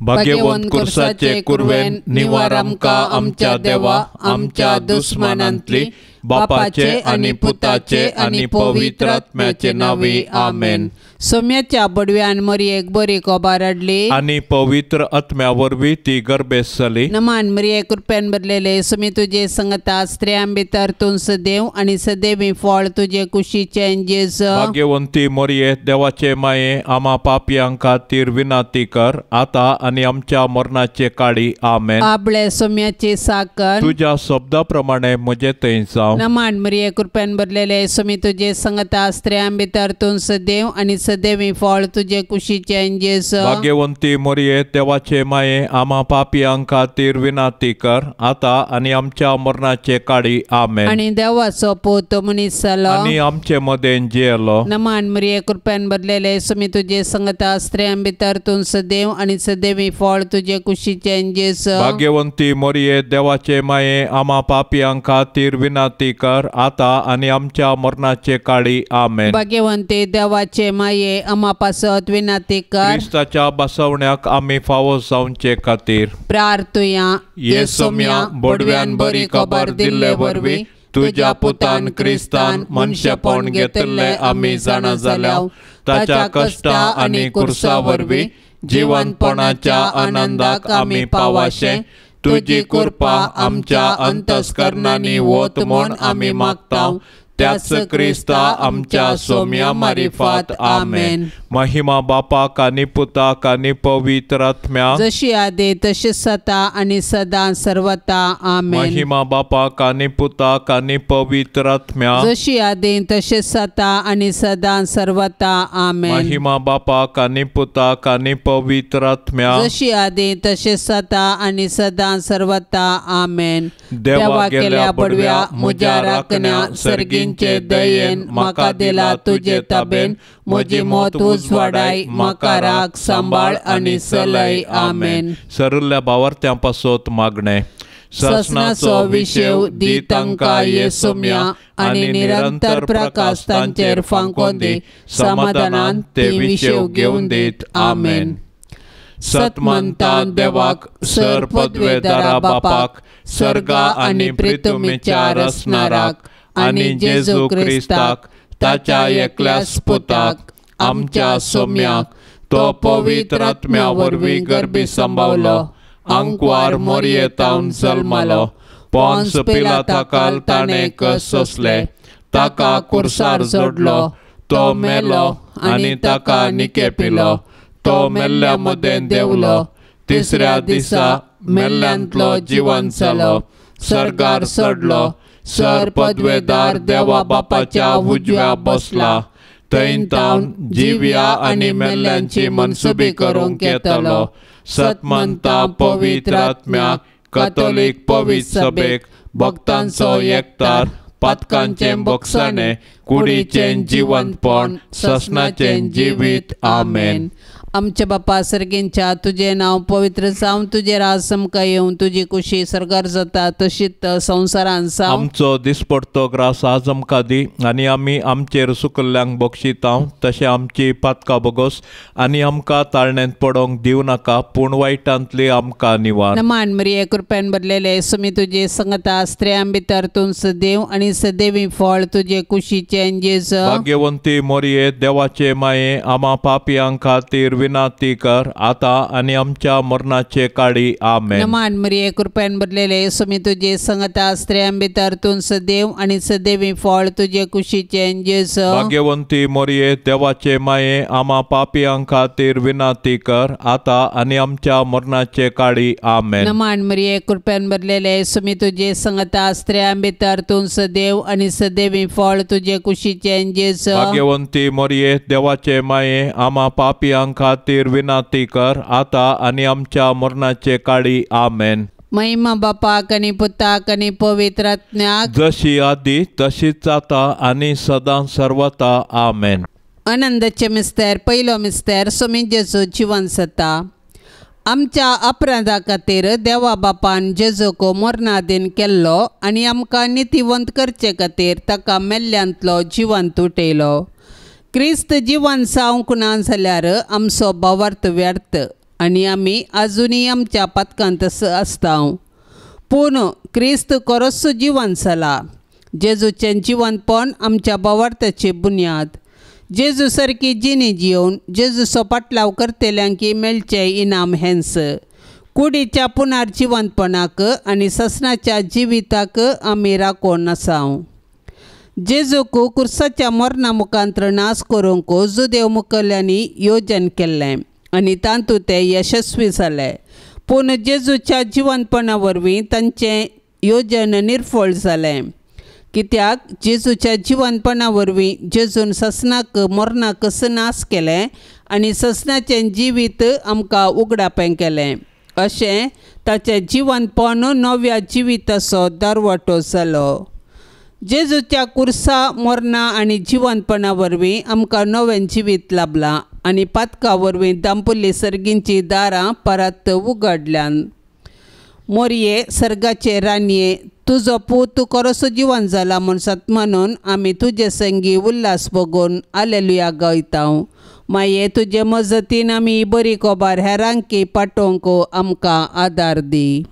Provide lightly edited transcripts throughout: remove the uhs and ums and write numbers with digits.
भाग्यवंत कुर्साचे कुरवेन निवार आमकां आमच्या देवा आमच्या दुस्मानांतली बापाचे आनी पुताचे आनी पवित्र आत्म्याचे नांवी आमेन. सोम्याच्या बडव्यान मरियेक बरी खबर हाडली आनी पवित्र आत्म्या वरवीं ती गर्भेस्त जाली. नमान मरिये कृपेन भरलेले सुमी तुजे संगता स्त्रियां भितर तूं सदैव आनी सदैवी फळ तुजे कुशीचें जेजू. भाग्यवंती मरिये देवाचे माये आमा पापयां खातीर विनंती कर आतां आनी आमच्या मरणाचे काळी आमेन. आपले सोम्याची साकर तुज्या शब्दा प्रमाणे म्हजे थंय जावं. नमान मरिये कृपेन भरलेले सुमी तुजे संगता स्त्रियां भितर तूं सदैव आनी सदैवी फळ तुजे कुशीचें जेजू. भाग्यवंती मरिये देवाचे माये आमा पापयां खातीर विनंती कर आतां आनी आमच्या मरणाचे काळी आमेन. आनी देवाचो पूत मनीस जालो आनी आमचे मदें जियेलो. नमान मरिये कृपेन भरलेले सुमी तुजे संगता स्त्रियां भितर तूं सदैव आनी सदैवी फळ तुजे कुशीचें जेजू. भाग्यवंती मरिये देवाचे माये आमा पापयां खातीर विनंती कर आतां आनी आमच्या मरणाचे काळी आमेन. भाग्यवंती देवाचे माये आमा पासत विनंती कर. क्रिस्ताच्या बसवण्याक आमी फावो जावचे खातीर प्रार्थुया. ये सोम्या बोडव्यान बरी खबर दिल्ले वरवीं तुज्या पुतान क्रिस्तान मनशेपण घेतिल्लें आमी जाणा जाल्या. ताच्या कश्टां आनी कुर्सा वरवीं जिवनपणाच्या आनंदाक आमी पावाशें तुजी कृपा आमच्या अंतस्करणांनी वत म्हूण आमी मागता. त्याच क्रिस्ता आमच्या सोम्या मारिफात आमेन. महिमा बापाक आनी पुताक आनी पवित्र आत्म्याक जशी आदी तशी सता आनी सदां सर्वता आमेन. महिमा बापाक आनी पुताक आनी पवित्र आत्म्याक जशी आदी तशी सता आनी सदां सर्वता आमेन. महिमा बापाक आनी पुताक आनी पवित्र आत्म्याक जशी आदी तशी सता आनी सदां सर्वता आमेन. देवा गेल्या बडव्या म्हज्या राखण्या सर्गींचे दयेन म्हाका दिला तुजे ताबेन म्हजी मौत उजवाडाय म्हाका राख सांबाळ आनी सलय आमेन. सरुल्ल्या भावार्थ्यां पासत मागणें. ससनाचो विशेव दी तांकां ये सोम्या आनी निरंतर प्रकाश तांचेर फांकोन दी समाधानान ते विशेव घेवन दीत आमेन. सतमंता देवाक सर पदवेदारा बापाक सर्गा आनी प्रितुमीच्या रसनाराक आनी जेजू क्रिस्ताक ताच्या एकल्याच पुताक आमच्या सोम्याक तो पवित्र आत्म्या वरवीं गर्भी सांबावलो आंकवार मोरयेतावन जल्मालो पोन्स पिलाताकाल ताणें कस सोंसले ताका कुर्सार जोडलो तो मेलो आनी ताका निकेपिलो तो मेल्ल्या मदें देंवलो तिसऱ्या दिसा मेल्ल्यांतलो जिवन जालो सर्गार चडलो सर पदवेदार देवा बापाच्या उजव्या बसला थंय तावन जिव्या आनी मेल्ल्यांची मनसुबी करूंक येतलो. सतमंता पवित्र आत्म्या कथोलीक पवित्र सभेक भक्तांचो एकतार पातकांचें बोगसाणें कुडीचें जिवंतपण ससनाचें जिवीत आमेन. आमच्या बापा सर्गींच्या तुजें नांव पवित्र जावं तुजें राज आमकां येवं तुजी कुशी सर्गार जाता तशीच संवसारान जावं. आमचो दिसपडतो ग्रास आज आमकां दी आनी आमी आमचेर सुकल्ल्यांक बक्षिता तशें आमची पातकां बोगोस आनी आमकां ताळण्यांत पडोंक दिवं नाका पूण वायटांतली आमकां निवार. नमान मरिये कृपेन भरलेले सुमी तुजे संगता स्त्रियां भितर तूं सदैव आनी सदैवी फळ तुजे कुशीचें जेजू. भाग्यवंती मरिये देवाचे माये आमा पापयां खातीर विनंती कर आतां आनी आमच्या मरणाचे काळी आमेन. नमान मरिये कृपेन भरलेले सुमी तुजे संगता स्त्रियां भितर तूं सदैव आनी सदैवी फळ तुजे कुशीचें जेजू. भाग्यवंती मरिये देवाचे माये आमा पापयां खातीर विनंती कर आतां आनी आमच्या मरणाचे काळी आमेन. नमान मरिये कृपेन भरलेले सुमी तुजे संगता स्त्रियां भितर तूं सदैव आनी सदैवी फळ तुजे कुशीचें जेजू. भाग्यवंती मरिये देवाचे माये आमा पापयां खातीर विनंती कर आतां आनी आमच्या मरणाचे काळी आमेन. महिमा बापाक आनी पुताक आनी पवित्र आत्म्याक जशी आदी तशीच आतां आनी सदां सर्वता आमेन. आनंदाचे मिस्तेर पयलो मिस्तेर सुमी जेजू जिवन सता. आमच्या अपराधा खातीर देवा बापान जेजूक मरणादीन केल्लो आनी आमकां नितीवंत करचे खातीर ताका मेल्ल्यांतलो जिवंत उठयलो. क्रिस्त जिवन जावंक ना जाल्यार आमचो भावार्थ व्यर्थ आनी आमी आजुनूय आमच्या पातकांत आसता. पूण क्रिस्त खरोच जिवंत जाला. जेजूचें जिवंतपण आमच्या भावार्थाची बुन्याद. जेजू सारकी जिणी जियोवन जेजूचो पाटलाव करतल्यांकी मेळचें इनाम हेंच. कुडीच्या पुनर्जिवंतपणाक आनी ससनाच्या जिविताक आमी राखून आसा. जेजूक कुर्साच्या मरणा मुखांत्र नाश करूंक जुदेव मुखेल्यांनी योजन केल्लें आनी तातूंत ते यशस्वी जाले. पूण जेजूच्या जिवंतपणा वरवीं तांचें योजन निर्फळ जालें. कित्याक जेजूच्या जिवंतपणा वरवीं जेजून ससनाक मरणाक नाश केलें आनी ससनाचें जिवीत आमकां उगडापें केलें. अशें ताचें जिवंतपण नव्या जिविताचो दरवटो जालो. जेजूच्या कुर्सा मरणा आनी जिवंतपणा वरवीं आमकां नवें जिवीत लाभलां आनी पातका वरवीं दांपुल्ली सर्गींची दारां परत उगडल्यान. मोरये सर्गाचे राणये, तुजो पूत खरोसो जिवन जाला म्हूण सत म्हणून आमी तुजे संगी उल्हास बगून आलेलुया गायता. माये तुजे मजतीन आमी बरी खबर हेरांकी पाटोवंक आमकां आदार दी.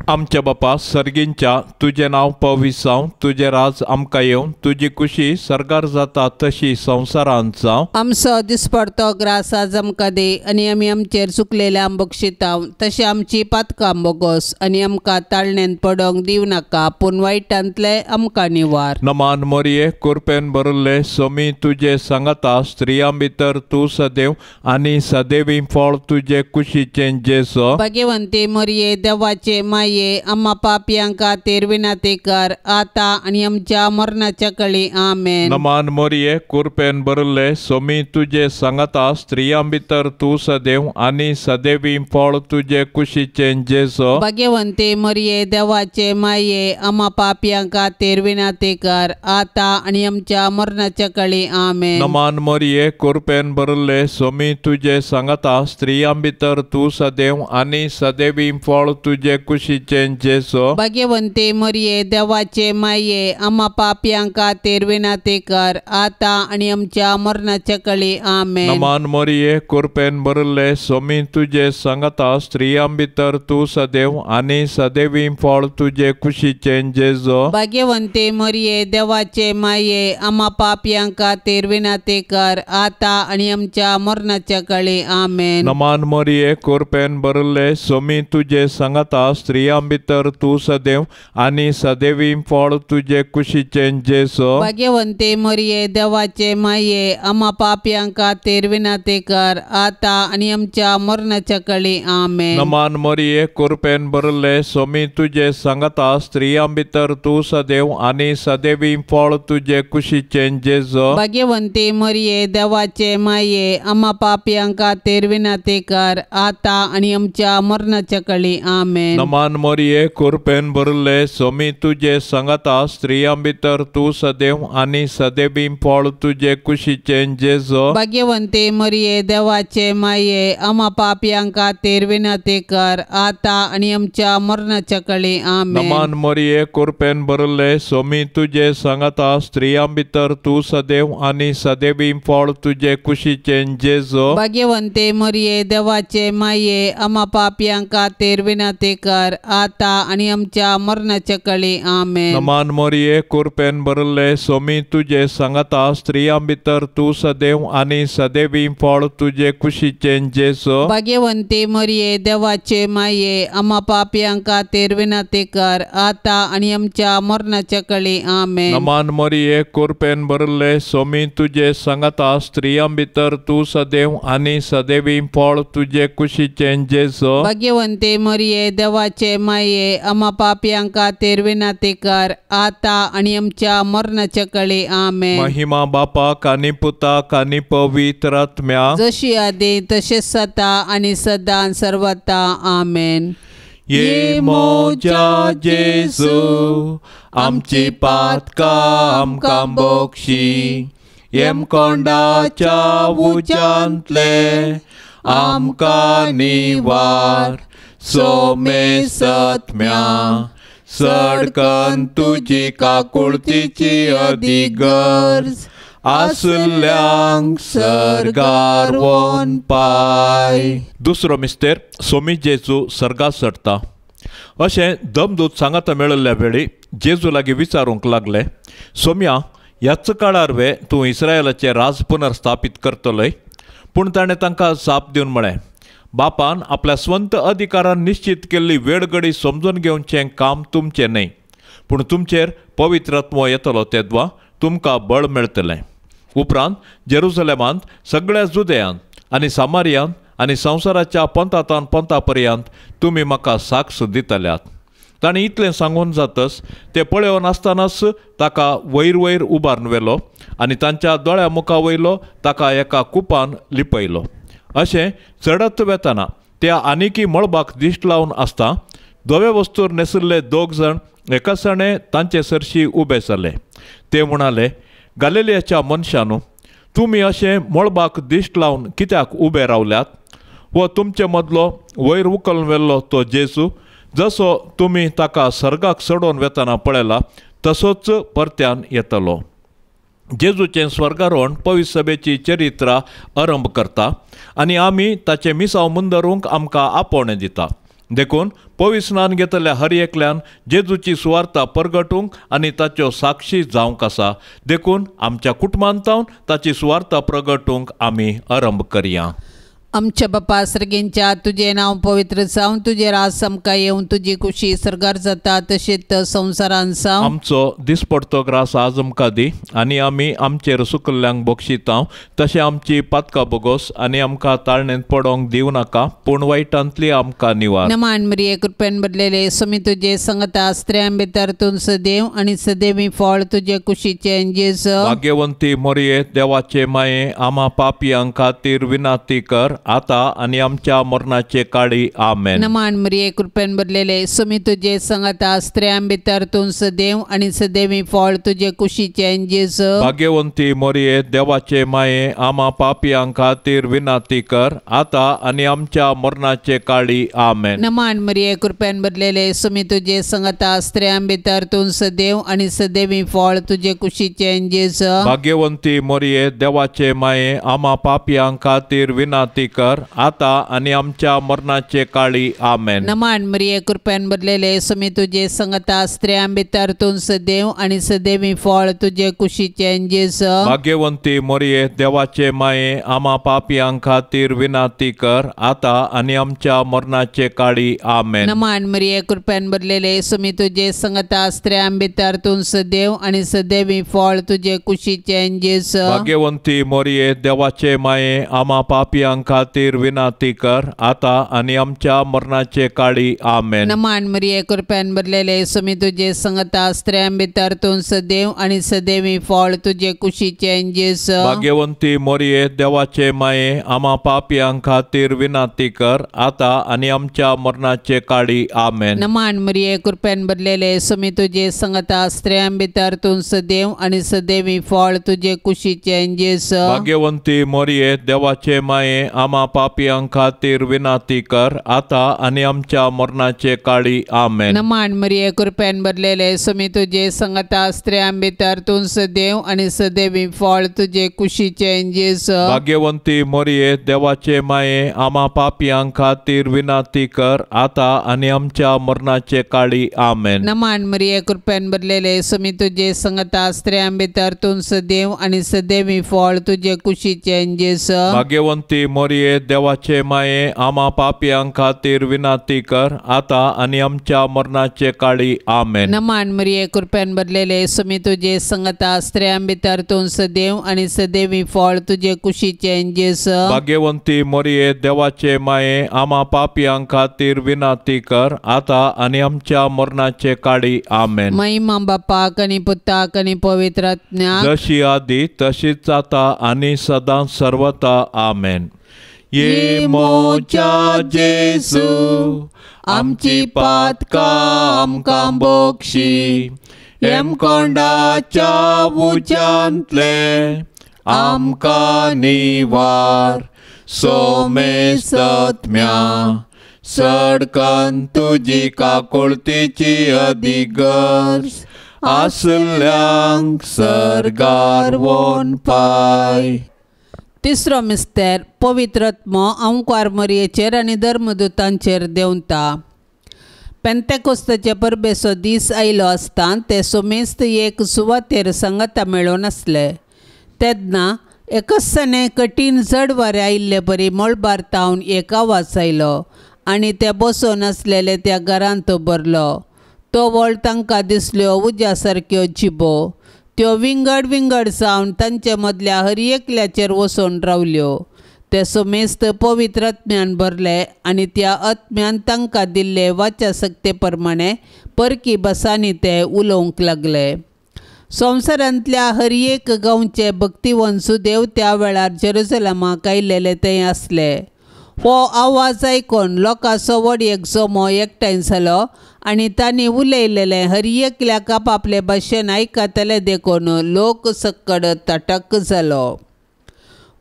आमच्या बापा सर्गींच्या, तुजें नांव पवित्र जावं, तुजें राज आमकां येवं, तुजी खुशी सर्गार जाता तशी संवसारांत जावं. आमचो दिसपडतो ग्रास आज आमकां दी आनी आमी आमचेर चुकलेल्या बक्षिता तशें आमची पातकां बोगोस आनी आमकां ताळणेन पडोंक दिवं नाका, पूण वायटांतले आमकां निवार. नमान मोरये, कुरपेन भरिल्ले सोमी तुजे सांगाता, स्त्रियां भितर तूं सदैव आनी सदैवी फळ तुजे कुशीचें जेजू. भाग्यवंती मोरये, देवाचे माये, आम्हा पापयां खातीर विनंती कर आता आनी आमच्या मरणाच्या कळी. आमेन. नमान मोरये, कुरपेन भरिल्ले सोमी तुजे सांगाता, स्त्रियां भितर तूं सदैव आनी सदैवी फळ तुजे कुशीचें जेजू. भाग्यवंती मोरये, देवाचे माये, आम्हा पापयां खातीर विनंती कर आता आनी आमच्या मरणाच्या कळी. आमेन. नमान मोरये, कुरपेन भरिल्ले सोमी तुजे सांगाता, स्त्रियां भितर तूं सदैव आनी सदैवी फळ तुजे कुशीचें जेजू. भाग्यवंती मोरये, देवाचे माये, आम्हा पापयां खातीर विनंती कर आता आनी आमच्या मरणाच्या कळी. आमेन. नमान मोरये, कुरपेन भरिल्ले सोमी तुजे सांगाता, स्त्रियां भितर तूं सदैव आनी सदैवी फळ तुजे कुशीचें जेजू. भाग्यवंती मोरये, देवाचे माये, आम्हा पापयां खातीर विनंती कर आता आनी आमच्या मरणाच्या कळी. आमेन. नमान मोरये, कुरपेन भरिल्ले सोमी तुजे सांगाता, स्त्रियां भितर तूं सदैव आनी सदैवी फळ तुजे कुशीचें जेजू. भाग्यवंती मोरये, देवाचे माये, आम्हा पापयां खातीर विनंती कर आता आनी आमच्या मरणाच्या कळी. आमेन. नमान मोरये, कुरपेन भरिल्ले सोमी तुजे सांगाता, स्त्रियां भितर तूं सदैव आनी सदैवी फळ तुजे कुशीचें जेजू. भाग्यवंती मोरये, देवाचे माये, आम्हा पापयां खातीर विनंती कर आता आनी आमच्या मरणाच्या कळी. आमेन. नमान मोरये, कुरपेन भरिल्ले सोमी तुजे सांगाता, स्त्रियां भितर तूं सदैव आनी सदैवी फळ तुजे कुशीचें जेजू. भाग्यवंती मोरये, देवाचे माये, आम्हा पापयां खातीर विनंती कर आता आनी आमच्या मरणाच्या कळी. आमेन. नमान मोरये, कुरपेन भरिल्ले सोमी तुजे सांगाता, स्त्रियां भितर तूं सदैव आनी सदैवी फळ तुजे कुशीचें जेजू. भाग्यवंती मोरये, देवाचे माये, आम्हा पापयां खातीर विनंती कर आता आनी आमच्या मरणाच्या कळी. आमेन. नमान मोरये, कुरपेन भरिल्ले सोमी तुजे सांगाता, स्त्रियां भितर तूं सदैव आनी सदैवी फळ तुजे कुशीचें जेजू. भाग्यवंती मोरये, देवाचे माये, आम्हा पापयां खातीर विनंती कर आता आनी आमच्या मरणाच्या कळी. आमेन. नमान मोरये, कुरपेन भरिल्ले सोमी तुजे सांगाता, स्त्रियां भितर तूं सदैव आनी सदैवी फळ तुजे कुशीचें जेजू. भाग्यवंती मोरये, देवाचे माये, आम्हा पापयां खातीर विनंती कर आता आनी आमच्या मरणाच्या कळी. आमेन. महिमा बापाक आनी पुताक आनी पवित्र आत्म्याक, जशी आदी तशेंच सता आनी सदां सर्वता. आमेन. ये मोजा जेजू, आमची पातकां आमकां बक्षी, येमकोंडाच्या उज्यांतले आमकां निवार, सोमे सत्म्या सडकन तुजी काकुळतीची अदी गरज, आसल्यांक सर्गार वोन पाय. दुसरो मिस्तेर सोमी जेजू सर्गार चडटा. अशें दमदूत सांगाता मेळिल्ल्या वेळी जेजू लागीं विचारूंक लागले, सोम्या ह्याच काळार वे तूं इस्रायलाचें राज पुनर्स्थापीत करतलोय? पूण ताणें तांकां जाप दिवन म्हळें, बापान आपल्या स्वंत अधिकारान निश्चित केल्ली वेळगडी समजून घेवचें काम तुमचें न्हय, पूण तुमचेर पवित्र आत्मो येतलो तेद्वा तुमकां बळ मेळटलें. उपरांत जेरुसलेमांत, सगळ्या जुदयांत आनी सामारियांत आनी संवसाराच्या पंथांतान पंथा पर्यंत तुमी म्हाका साक्ष दितल्यात. ताणें इतलें सांगून जातच ते पळोवन आसतनाच ताका वयर वयर उबारून व्हेलो आनी तांच्या दोळ्या मुखा वयलो ताका एका कुपान लिपयलो. अशें चडत वेतना त्या आनिकी मळबाक दिश्ट लावन आसता धवे वस्तूर न्हेसिल्ले दोग जाण एकासाणे तांचे सरशी उबे जाले. ते म्हणाले, गालिलियाच्या मनशानू, तुमी अशें मळबाक दिश्ट लावन कित्याक उबे रावल्यात? हो तुमचे मदलो वयर उखलून व्हेल्लो तो जेजू, जसो तुमी ताका सर्गाक चडोवन वेतना पळयला तसोच परत्यान येतलो. जेजूचें स्वर्गारोहण पवित्र सभेची चरित्रा आरंभ करता आनी आमी ताचें मिसांव मुंदरूंक आमकां आपोवणें दिता. देखून पवित्र स्नान घेतल्या हर एकल्यान जेजूची सुवार्ता परगटूंक आनी ताच्यो साक्षी जावंक आसा. देखून आमच्या कुटुंबांतावन ताची सुवार्ता प्रगटूंक आमी आरंभ करया. आमच्या बापा सर्गेंच्या, तुजें नांव पवित्र जावं, तुजें राज आमकां येवं, तुजी कुशी सर्गार जाता तशेंच संवसारान जावं. आमचो दिसपडतो ग्रास आज आमकां दी आनी आमी आमचेर सुकल्ल्यांक बक्षितांव तशें आमची पातकां बोगोस आनी आमकां ताळणेंत पडोंक दिवं नाका, पूण वायटांतली आमकां निवार. नमान मरिये, कृपेन भरलेले, स्वामी तुजे संगता, स्त्रियां भितर तूं सदैव आनी सदैवी फळ तुजे कुशीचें जेजू. भाग्यवंती मरिये, देवाचे माये, आमा पापयां खातीर विनाती कर आता आनी आमच्या मरणाचे काळी. आमेन. नमान मरिये, कृपेन भरलेले, स्वामी तुजे संगता, स्त्रियां भितर तूं सदैव आनी सदैवी फळ तुजे कुशीचें जेजू. भाग्यवंती मरिये, देवाचे माये, आमा पापयां खातीर विनाती कर आता आनी आमच्या मरणाचे काळी. आमेन. नमान मरिये, कृपेन भरलेले, स्वामी तुजे संगता, स्त्रियां भितर तूं सदैव आनी सदैवी फळ तुजे कुशीचें जेजू. भाग्यवंती मरिये, देवाचे माये, आमा पापयां खातीर विनाती कर आता आनी आमच्या मरणाचे काळी. आमेन. नमान मरिये, कृपेन भरलेले, स्वामी तुजे संगता, स्त्रियां भितर तूं सदैव आनी सदैवी फळ तुजे कुशीचें जेजू. भाग्यवंती मरिये, देवाचे माये, आमा पापयां खातीर विनाती कर आता आनी आमच्या मरणाचे काळी. आमेन. नमान मरिये, कृपेन भरलेले, स्वामी तुजे संगता, स्त्रियां भितर तूं सदैव आनी सदैवी फळ तुजे कुशीचें जेजू. भाग्यवंती मरिये, देवाचे माये, आमा पापयां खातीर विनाती कर आता आनी आमच्या मरणाचे काळी. आमेन. नमान मरिये, कृपेन भरलेले, स्वामी तुजे संगता, स्त्रियां भितर तूं सदैव आनी सदैवी फळ तुजे कुशीचें जेजू. भाग्यवंती मरिये, देवाचे माये, आमा पापयां खातीर विनाती कर आता आनी आमच्या मरणाचे काळी. आमेन. नमान मरिये, कृपेन भरलेले, स्वामी तुजे संगता, स्त्रियां भितर तूं सदैव आनी सदैवी फळ तुजे कुशीचें जेजू. भाग्यवंती मरिये, देवाचे माये, आमा पापयां खातीर विनाती कर आता आनी आमच्या मरणाचे काळी. आमेन. नमान मरिये, कृपेन भरलेले, स्वामी तुजे संगता, स्त्रियां भितर तूं सदैव आनी सदैवी फळ तुजे कुशीचें जेजू. भाग्यवंती मरिये, देवाचे माये, आमा पापयां खातीर विनाती कर आता आनी आमच्या मरणाचे काळी. आमेन. नमान मरिये, कृपेन भरलेले, स्वामी तुजे संगता, स्त्रियां भितर तूं सदैव आनी सदैवी फळ तुजे कुशीचें जेजू. भाग्यवंती मरिये, देवाचे माये, आमा पापयां खातीर विनाती कर आता आनी आमच्या मरणाचे काळी. आमेन. नमान मरिये, कृपेन भरलेले, स्वामी तुजे संगता, स्त्रियां भितर तूं सदैव आनी सदैवी फळ तुजे कुशीचें जेजू. भाग्यवंती मरिये, देवाचे माये, आमा पापयां खातीर विनाती कर आता आनी आमच्या मरणाचे काळी. आमेन. महिमा बापाक आनी पुताक आनी पवित्र आत्म्याक, जशी आदी तशीच आता आनी सदां सर्वता. आमेन. ये मोच्या जेजू, आमची पातकां आमकां बक्षी, हेमकोंडाच्या उज्यांतले आमकां निवार, सोमेसत्म्या सडकन तुजी काकुळतीची अधिगर्ज आसल्यांक सर्गार वोन पाय. तिसरो मिस्तेर पवित्र आत्मो अंकार मरयेचेर आनी धर्मदूतांचेर देंवता. पेंतेकोस्ताचे परबेचो दीस आयलो आसता ते सोमेस्त एक सुवातेर सांगाता मेळोन आसले. तेन्ना एकसाणे कठीण जड वारें आयिल्ले परी मळबार तावन एक आवाज आयलो आनी ते बसोन आसलेले त्या घरांत भरलो. तो व्हड तांकां दिसल्यो उज्या सारक्यो जिबो. त्यो विंगड विंगड जावन तांचे मदल्या हर एकल्याचेर वचून रावल्यो. ते सोमेस्त पवित्र आत्म्यान भरले आनी त्या आत्म्यान तांकां दिल्ले वाचा सक्ते प्रमाणे परकी भासांनी ते उलोवंक लागले. संवसारांतल्या हर एक गांवचे भक्तिवंत सुदेव त्या वेळार जेरुजलमाक आयिल्ले थंय आसले. हो आवाज आयकून लोकांचो व्हड एक जमो एकठांय जालो आनी तांणी उलयलेलें हर एकल्याक आपापले भाशेन आयकतले देखून लोक सक्कड तटक जालो.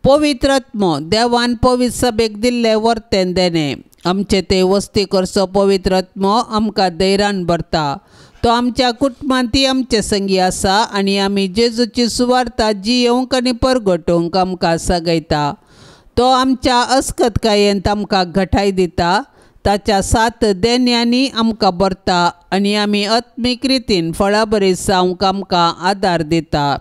पवित्र आत्मो देवान पवित्र सभेक दिल्ले वर्तेन देणें. आमचे ते वस्ती करचो पवित्र आत्मो आमकां धैर्यान भरता. तो आमच्या कुटुंबांत आमचे संगी आसा आनी आमी जेजूची सुवार्ता जियेवंक आनी परगटोवंक आमकां सागयता. तो आमच्या अस्कतकायेंत आमकां घटाय दिता. ताच्या सात देण्यांनी आमकां भरता आनी आमी आत्मीक रितीन फळाबरी जावंक आमकां आदार दिता.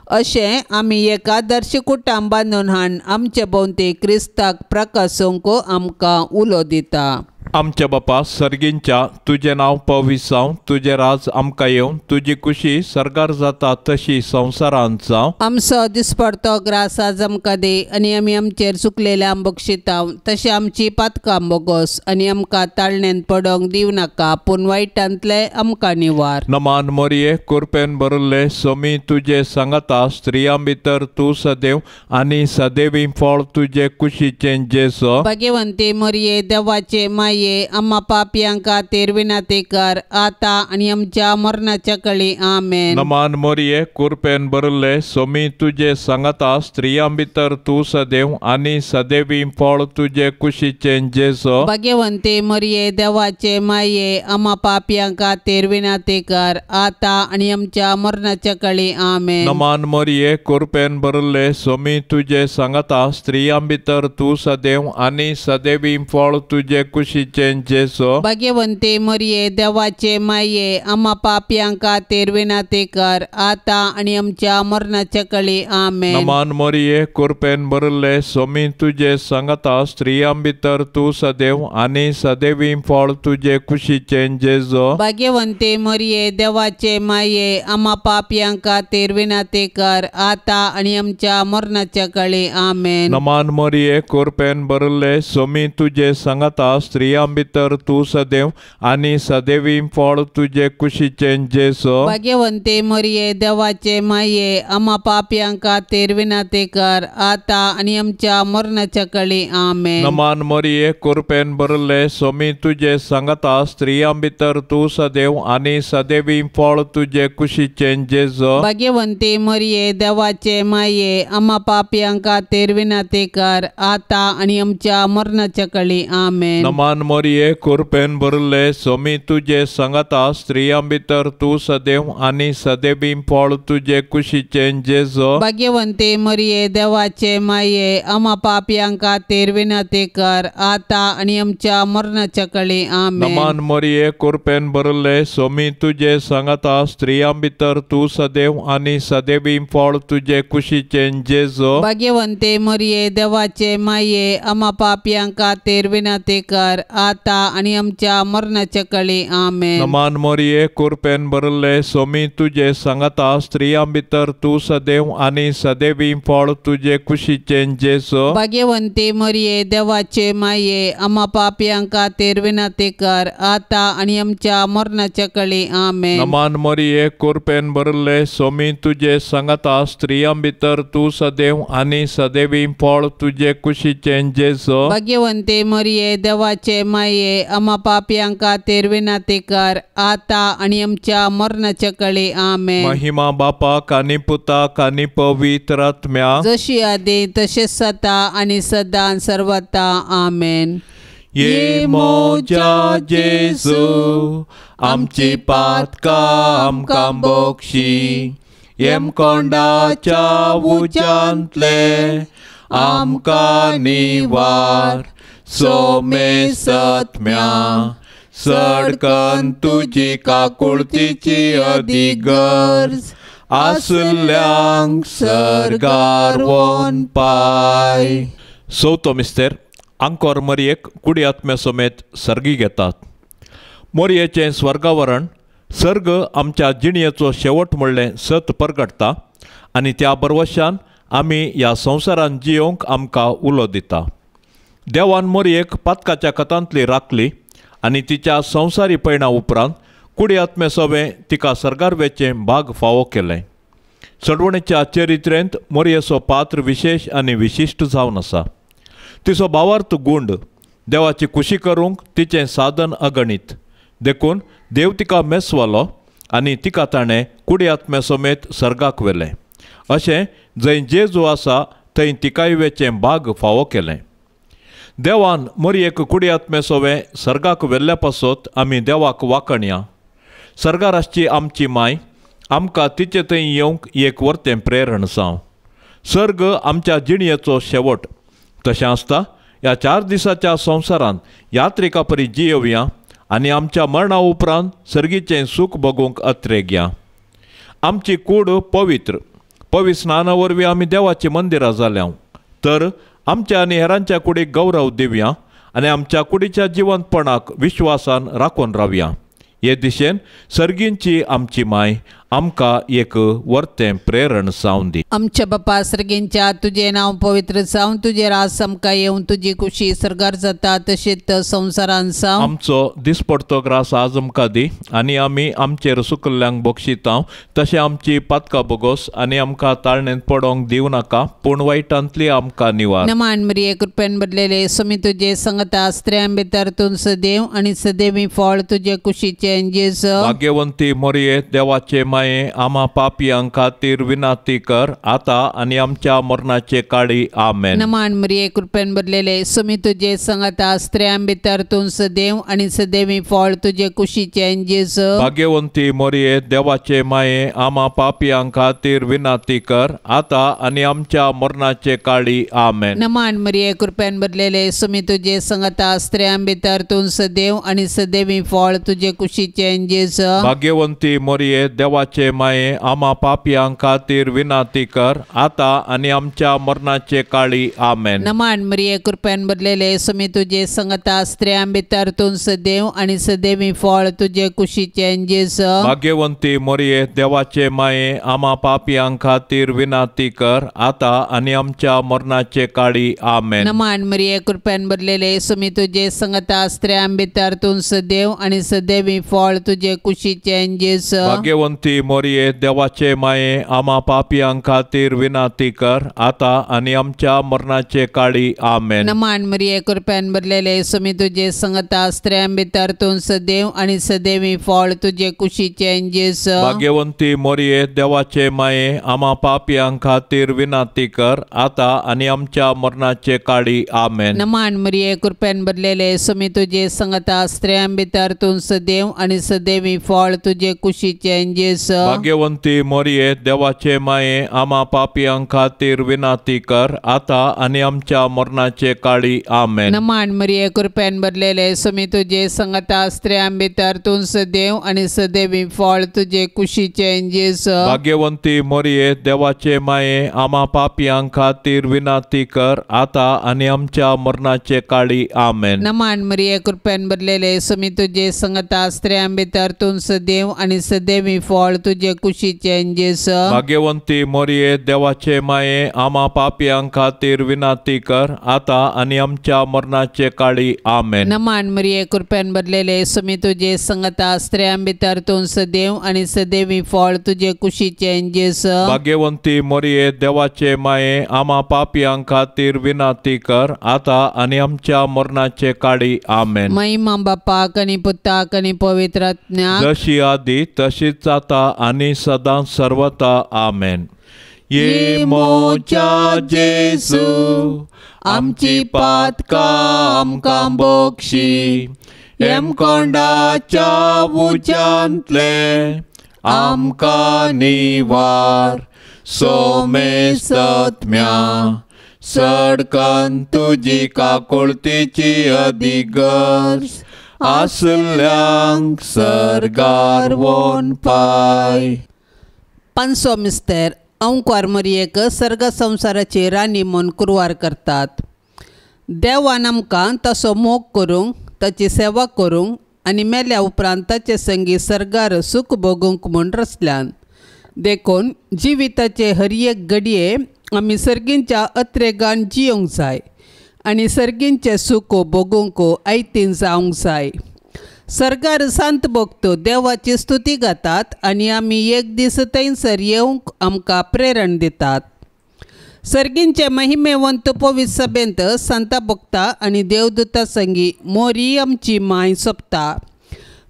अशें आमी एक आदर्श कुटुंब बांदून हाडून आमचे भोंवती क्रिस्ताक प्रकाशोवंक आमकां उलो दिता. आमच्या बापा सर्गींच्या तुजें नांव पवित्र जावं, तुजें राज आमकां येवं, तुजी कुशी सर्गार जाता तशी संवसारांत जावं. आमचो दिसपडतो ग्रास आज आमकां दी आनी आमी आमचेर चुकलेल्या बक्षिता तशें आमची पातकां बोगोस आनी आमकां ताळणेन पडोंक दिवं नाका पूण वायटांतले आमकां निवार. नमान मोरये कुरपेन भरिल्ले सोमी तुजे सांगाता, स्त्रियां भितर तूं सदैव आनी सदैवी फळ तुजे कुशीचें जेजो. भाग्यवंती मोरये देवाचे माये आम्हा पापयां खातीर विनंती कर आता आनी आमच्या मरणाच्या कळी. आमेन. नमान मोरये कुरपेन भरिल्ले सोमी तुजे सांगाता, स्त्रियां भितर तूं सदैव आनी सदैवी फळ तुजे कुशीचें जेजो. भाग्यवंती मोरये देवाचे माये आम्हा पापयां खातीर विनंती कर आता आनी आमच्या मरणाच्या कळी. आमेन. नमान मोरये कुरपेन भरिल्ले सोमी तुजे सांगाता, स्त्रियां भितर तूं सदैव आनी सदैवी फळ तुजे कुशीचें जेजो. भाग्यवंती मोरये देवाचे माये आम्हा पापयां खातीर विनंती कर आता आनी आमच्या मरणाच्या कळी. आमेन. नमान मोरये कुरपेन भरिल्ले सोमी तुजे सांगाता, स्त्रियां भितर तूं सदैव आनी सदैवी फळ तुजे कुशीचें जेजो. भाग्यवंती मोरये देवाचे माये आम्हा पापयां खातीर विनंती कर आता आनी आमच्या मरणाच्या कळी. आमेन. नमान मोरये कुरपेन भरिल्ले सोमी तुजे सांगाता, स्त्रियां भितर तूं सदैव आनी सदैवी फळ तुजे कुशीचें जेजो. भाग्यवंती मोरये देवाचे माये आम्हा पापयां खातीर विनंती कर आता आनी आमच्या मरणाच्या कळी. आमेन. नमान मोरये कुरपेन भरिल्ले सोमी तुजे सांगाता, स्त्रियां भितर तूं सदैव आनी सदैवी फळ तुजे कुशीचें जेजो. भाग्यवंती मोरये देवाचे माये आम्हा पापयां खातीर विनंती कर आता आनी आमच्या मरणाच्या कळी. आमेन. नमान मोरये कुरपेन भरिल्ले सोमी तुजे सांगाता, स्त्रियां भितर तूं सदैव आनी सदैवी फळ तुजे कुशीचें जेजो. भाग्यवंती मोरये देवाचे माये आम्हा पापयां खातीर विनंती कर आता आनी आमच्या मरणाच्या कळी. आमेन. नमान मोरये कुरपेन भरिल्ले सोमी तुजे सांगाता, स्त्रियां भितर तूं सदैव आनी सदैवी फळ तुजे कुशीचें जेजो. भाग्यवंती मोरये देवाचे माये आम्हा पापयां खातीर विनंती कर आता आनी आमच्या मरणाच्या कळी. आमेन. नमान मोरये कुरपेन भरिल्ले सोमी तुजे सांगाता, स्त्रियां भितर तूं सदैव आनी सदैवी फळ तुजे कुशीचें जेजो. भाग्यवंती मोरये देवाचे माये आम्हा पापयां खातीर विनंती कर आता आनी आमच्या मरणाच्या कळी. आमेन. नमान मोरये कुरपेन भरिल्ले सोमी तुजे सांगाता, स्त्रियां भितर तूं सदैव आनी सदैवी फळ तुजे कुशीचें जेजो. भाग्यवंती मोरये देवाचे माये आम्हा पापयां खातीर विनंती कर आता आनी आमच्या मरणाच्या कळी. आमेन. महिमा बापाक आनी पुताक आनी पवित्र आत्म्याक, जशी आदी तशेंच सता आनी सदां सर्वता. आमेन. ये मोजा जेजू आमची पातकां आमकां बक्षी येमकोंडाच्या उज्यांतले आमकां निवार सोमेसत्म्या सडकन तुजी काकुळतीची अदीक गरज आसल्यांक सर्गार वोन पाय. चवथो मिस्तेर आंकोर मरयेक कुडी आत्म्या समेत सर्गी घेतात. मोरयेचें स्वर्गावरण सर्ग आमच्या जिणयेचो शेवट म्हणलें सत परगटता आनी त्या बरवशान आमी ह्या संवसारान जियोवंक आमकां उलो दिता. देवान मोरयेक पातकाच्या कथांतली राखली आनी तिच्या संवसारी पयणा उपरांत कुडी आत्मे सवें तिका सर्गार वेचें भाग फावो केलें. चडवणेच्या चरित्रेंत मोरयेचो पात्र विशेश आनी विशिश्ट जावन आसा. तिचो भावार्थ गुंड देवाची खुशी करूंक तिचें साधन अगणीत देखून देव तिका मेसवालो आनी तिका ताणें कुडी आत्मे समेत सर्गाक व्हेलें. अशें जंय जेजू आसा थंय तिकाय वेचें भाग फावो केलें. देवान मोरयेक कुडी आत्मे सवें सर्गाक व्हेल्ल्या पासत आमी देवाक वाकणया. सर्गार आसची आमची माय आमकां तिचे थंय येवंक एक वर्तें प्रेरण जावं. सर्ग आमच्या जिणयेचो शेवट. तशें आसता ह्या 4 दिसाच्या संवसारांत यात्रिका परी जियोवया आनी आमच्या मरणा उपरांत सर्गीचें सूख भोगूंक अत्रेगया. आमची कूड पवित्र पवित्र स्नाना वरवीं आमी देवाची मंदिरां जाल्या तर आमच्या आनी हेरांच्या कुडीक गौरव दिवया आनी आमच्या कुडीच्या जिवंतपणाक विश्वासान राखून रावया. हे दिशेन सर्गींची आमची माय आमकां एक वर्तें प्रेरण जावन दी. आमच्या बापा सर्गींच्या तुजें नांव पवित्र जावं, तुजें राज आमकां येवं, तुजी खुशी सर्गार जाता तशेंच संवसारान जावं. आमचो दिसपडतो ग्रास आज आमकां दी आनी आमी आमचेर सुकल्ल्यांक बक्षितांव तशें आमची पातकां बोगोस आनी आमकां ताळणेंत पडोंक दिवं नाका पूण वायटांतली आमकां निवार. नमान मरिये कृपेन भरलेले स्वामी तुजे संगता, स्त्रियां भितर तूं सदैव आनी सदैवी फळ तुजे कुशीचें जेजू. भाग्यवंती मोरये देवाचे माये आमा पापयां खातीर विनाती कर आता आनी आमच्या मरणाचे काळी. आमेन. नमान मरिये कृपेन भरलेले स्वामी तुजे संगता, स्त्रियां भितर तूं सदैव आनी सदैवी फळ तुजे कुशीचें जेजू. भाग्यवंती मोरये देवाचे माये आमा पापयां खातीर विनाती कर आता आनी आमच्या मरणाचे काळी. आमेन. नमान मरिये कृपेन भरलेले स्वामी तुजे संगता, स्त्रियां भितर तूं सदैव आनी सदैवी फळ तुजे कुशीचें जेजू. भाग्यवंती मोरये देवाचे माये आमा पापयां खातीर विनाती कर आता आनी आमच्या मरणाचे काळी. आमेन. नमान मरिये कृपेन भरलेले स्वामी तुजे संगता, स्त्रियां भितर तूं सदैव आनी सदैवी फळ तुजे कुशीचें जेजू. भाग्यवंती मोरये देवाचे माये आमा पापयां खातीर विनाती कर आता आनी आमच्या मरणाचे काळी. आमेन. नमान मरिये कृपेन भरलेले स्वामी तुजे संगता, स्त्रियां भितर तूं सदैव आनी सदैवी फळ तुजे कुशीचें जेजू. भाग्यवंती मोरये देवाचे माये आमा पापयां खातीर विनाती कर आता आनी आमच्या मरणाचे काळी. आमेन. नमान मरिये कृपेन भरलेले स्वामी तुजे संगता, स्त्रियां भितर तूं सदैव आनी सदैवी फळ तुजे कुशीचें जेजू. भाग्यवंती मोरये देवाचे माये आमा पापयां खातीर विनाती कर आता आनी आमच्या मरणाचे काळी. आमेन. नमान मरिये कृपेन भरलेले स्वामी तुजे संगता, स्त्रियां भितर तूं सदैव आनी सदैवी फळ तुजे कुशीचें जेजू. भाग्यवंती मोरये देवाचे माये आमा पापयां खातीर विनाती कर आता आनी आमच्या मरणाचे काळी. आमेन. नमान मरिये कृपेन भरलेले स्वामी तुजे संगता, स्त्रियां भितर तूं सदैव आनी सदैवी फळ तुजे कुशीचें जेजू. भाग्यवंती मोरये देवाचे माये आमा पापयां खातीर विनाती कर आता आनी आमच्या मरणाचे काळी. आमेन. नमान मरिये कृपेन भरलेले स्वामी तुजे संगता, स्त्रियां भितर तूं सदैव आनी सदैवी फळ तुजे कुशीचें जेजू. भाग्यवंती मोरये देवाचे माये आमा पापयां खातीर विनाती कर आता आनी आमच्या मरणाचे काळी. आमेन. नमान मरिये कृपेन भरलेले स्वामी तुजे संगता, स्त्रियां भितर तूं सदैव आनी सदैवी फळ तुजे कुशीचें जेजू. भाग्यवंती मोरये देवाचे माये आमा पापयां खातीर विनाती कर आता आनी आमच्या मरणाचे काळी. आमेन. महिमा बापाक आनी पुताक आनी पवित्र आत्म्याक, जशी आदी तशीच आता आनी सदां सर्वता. आमेन. ये मोच्या जेजू आमची पातकां आमकां बक्षी, हेमकोंडाच्या उज्यांतले आमकां निवार सोमेस्तत्म्या सडकन तुजी काकुळतीची अधिगर्ज आसल्यांक सर्गार वोन पाय. पांचसो मिस्तेर अंकुवार मरयेक सर्ग संवसाराची राणी म्हूण कुरवार करतात. देवान आमकां तसो मोग करूंक, ताची सेवा करूंक आनी मेल्या उपरांत ताचे संगी सर्गार सूख भोगूंक म्हूण रचल्यान. देखून जिविताचे हर एक घडये आमी सर्गींच्या अत्रेगान जियोंक जाय आनी सर्गींचें सूख भोगूंक आयतीन जावंक जाय. सर्गार सांत भक्त देवाची स्तुती गातात आनी आमी एक दीस थंयसर येवंक आमकां प्रेरण दितात. सर्गींचे महिमेवंत पवित्र सभेंत संता भक्ता आनी देवदूता संगी मोरी आमची माय सोंपता.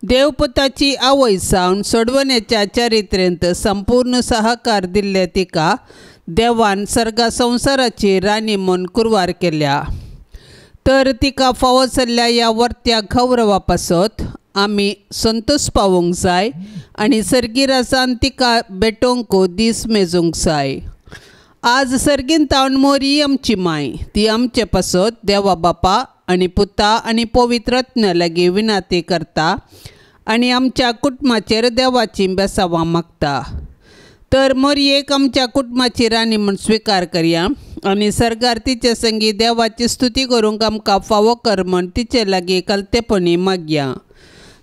देवपुताची आवय जावन सोडवण्याच्या चरित्रेंत संपूर्ण सहकार दिल्ले तिका देवान सर्गा संवसाराची राणी म्हूण कुरवार केल्या. तर तिका फावो जाल्ल्या ह्या वर्त्या गौरवा पासत आमी संतोश पावोवंक जाय आनी सर्गी राजान तिका भेटोवंक दीस मेजूंक जाय. आज सर्गीन तावन मोरी आमची माय ती आमचे पासत देवा बापा आनी पुता आनी पवित्र रत्न लागीं विनाती करता आनी आमच्या कुटुंबाचेर देवाची बेसावां मागता. तर मोरयेक आमच्या कुटुंबाची राणी म्हूण स्विकार करया आनी सर्गार तिचे संगी देवाची स्तुती करूंक आमकां फावो कर म्हूण तिचे लागीं कलतेपणी मागया.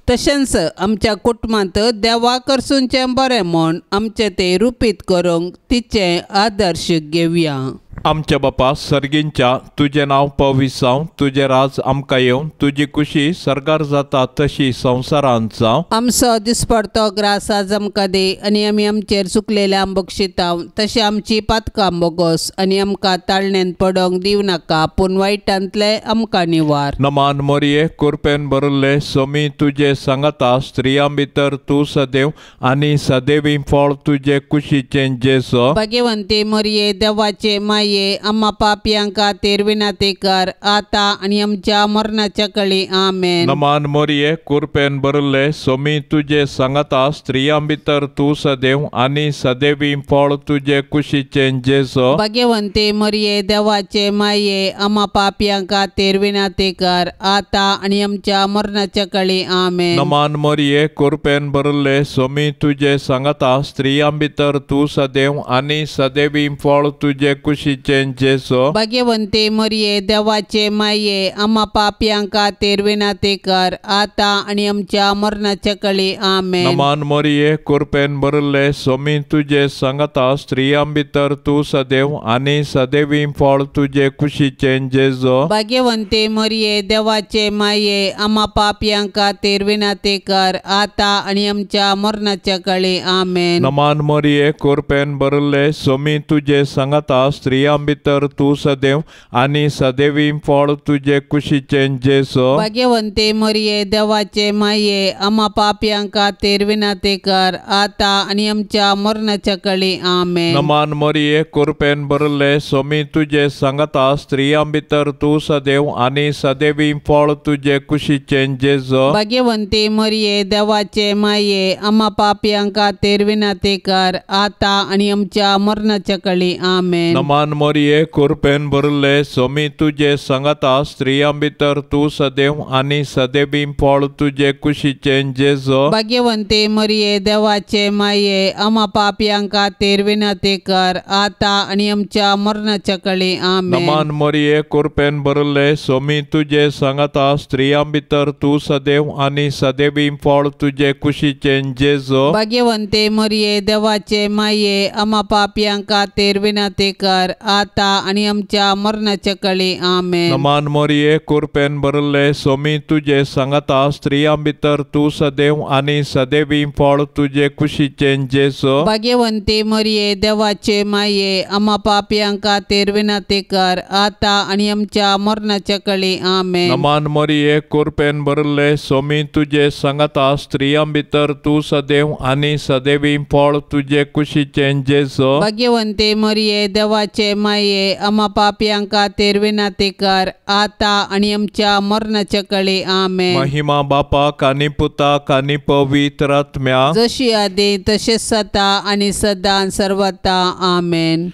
तशेंच आमच्या कुटुंबांत देवा करसूनचें बरें म्हूण आमचें तें रुपीत करूंक तिचें आदर्श घेवया. आमच्या बापा सर्गींच्या तुजें नांव पवित्र जावं, तुजें राज आमकां येवं, तुजी कुशी सर्गार जाता तशी संवसारांत जावं. आमचो दिसपडतो ग्रास आज आमकां दी आनी आमी आमचेर चुकलेल्या बक्षिताव तशें आमची पातकां बोगोस आनी आमकां ताळणेन पडोंक दिवं नाका पूण वायटांतले आमकां निवार. नमान मोरये कुरपेन भरिल्ले सोमी तुजे सांगाता, स्त्रियां भितर तूं सदैव आनी सदैवी फळ तुजे कुशीचें जेजो. भाग्यवंती मोरये देवाचे माये आम्हा पापयांक खातीर विनंती कर आता आनी आमच्या मरणाच्या कळी. आमेन. नमान मोरये कुरपेन भरिल्ले सोमी तुजे सांगाता, स्त्रियां भितर तूं सदैव आनी सदैवी फळ तुजे कुशीचें जेजो. भाग्यवंती मोरये देवाचे माये आम्हा पापयांक खातीर विनंती कर आता आनी आमच्या मरणाच्या कळी. आमेन. नमान मोरये कुरपेन भरिल्ले सोमी तुजे सांगाता, स्त्रियां भितर तूं सदैव आनी सदैवी फळ तुजे कुशीचें जेजो. भाग्यवंती मोरये देवाचे माये आम्हा पापयांक खातीर विनंती कर आता आनी आमच्या मरणाच्या कळी. आमेन. नमान मोरये कुरपेन भरिल्ले सोमी तुजे सांगाता, स्त्रियां भितर तूं सदैव आनी सदैवी फळ तुजे कुशीचें जेजो. भाग्यवंती मोरये देवाचे माये आम्हा पापयांक खातीर विनंती कर आता आनी आमच्या मरणाच्या कळी. आमेन. नमान मोरये कुरपेन भरिल्ले सोमी तुजे सांगाता, स्त्रियां भितर तूं सदैव आनी सदैवी फळ तुजे कुशीचें जेजो. भाग्यवंती मोरये देवाचे माये आम्हा पापयांक खातीर विनंती कर आता आनी आमच्या मरणाच्या कळी. आमेन. नमान मोरये कुरपेन भरिल्ले सोमी तुजे सांगाता, स्त्रियां भितर तूं सदैव आनी सदैवी फळ तुजे कुशीचें जेजो. भाग्यवंती मोरये देवाचे माये आम्हा पापयांक खातीर विनंती कर आता आनी आमच्या मरणाच्या कळी. आमेन. नमान मोरये कुरपेन भरिल्ले सोमी तुजे सांगाता, स्त्रियां भितर तूं सदैव आनी सदैवी फळ तुजे कुशीचें जेजो. भाग्यवंती मोरये देवाचे माये आम्हा पापयांक खातीर विनंती कर आता आनी आमच्या मरणाच्या कळी. आमेन. नमान मोरये कुरपेन भरिल्ले सोमी तुजे सांगाता, स्त्रियां भितर तूं सदैव आनी सदैवी फळ तुजे कुशीचें जेजो. भाग्यवंती मोरये देवाचे माये आम्हा पापयांक खातीर विनंती कर आता आनी आमच्या मरणाच्या कळी. आमेन. नमान मोरये कुरपेन भरिल्ले सोमी तुजे सांगाता, स्त्रियां भितर तूं सदैव आनी सदैवी फळ तुजे कुशीचें जेजो. भाग्यवंती मोरये देवाचे माये आम्हा पापयांक खातीर विनंती कर आता आनी आमच्या मरणाच्या कळी. आमेन. नमान मोरये कुरपेन भरिल्ले सोमी तुजे सांगाता, स्त्रियां भितर तूं सदैव आनी सदैवी फळ तुजे कुशीचें जेजो. भाग्यवंती मोरये देवाचे माये आमा पापयां खातीर विनंती कर आतां आनी आमच्या मरणाच्या कळी. आमेन. महिमा बापाक आनी पुताक आनी पवित्र आत्म्याक, जशी आदी तशेंच सता आनी सदां सर्वता. आमेन.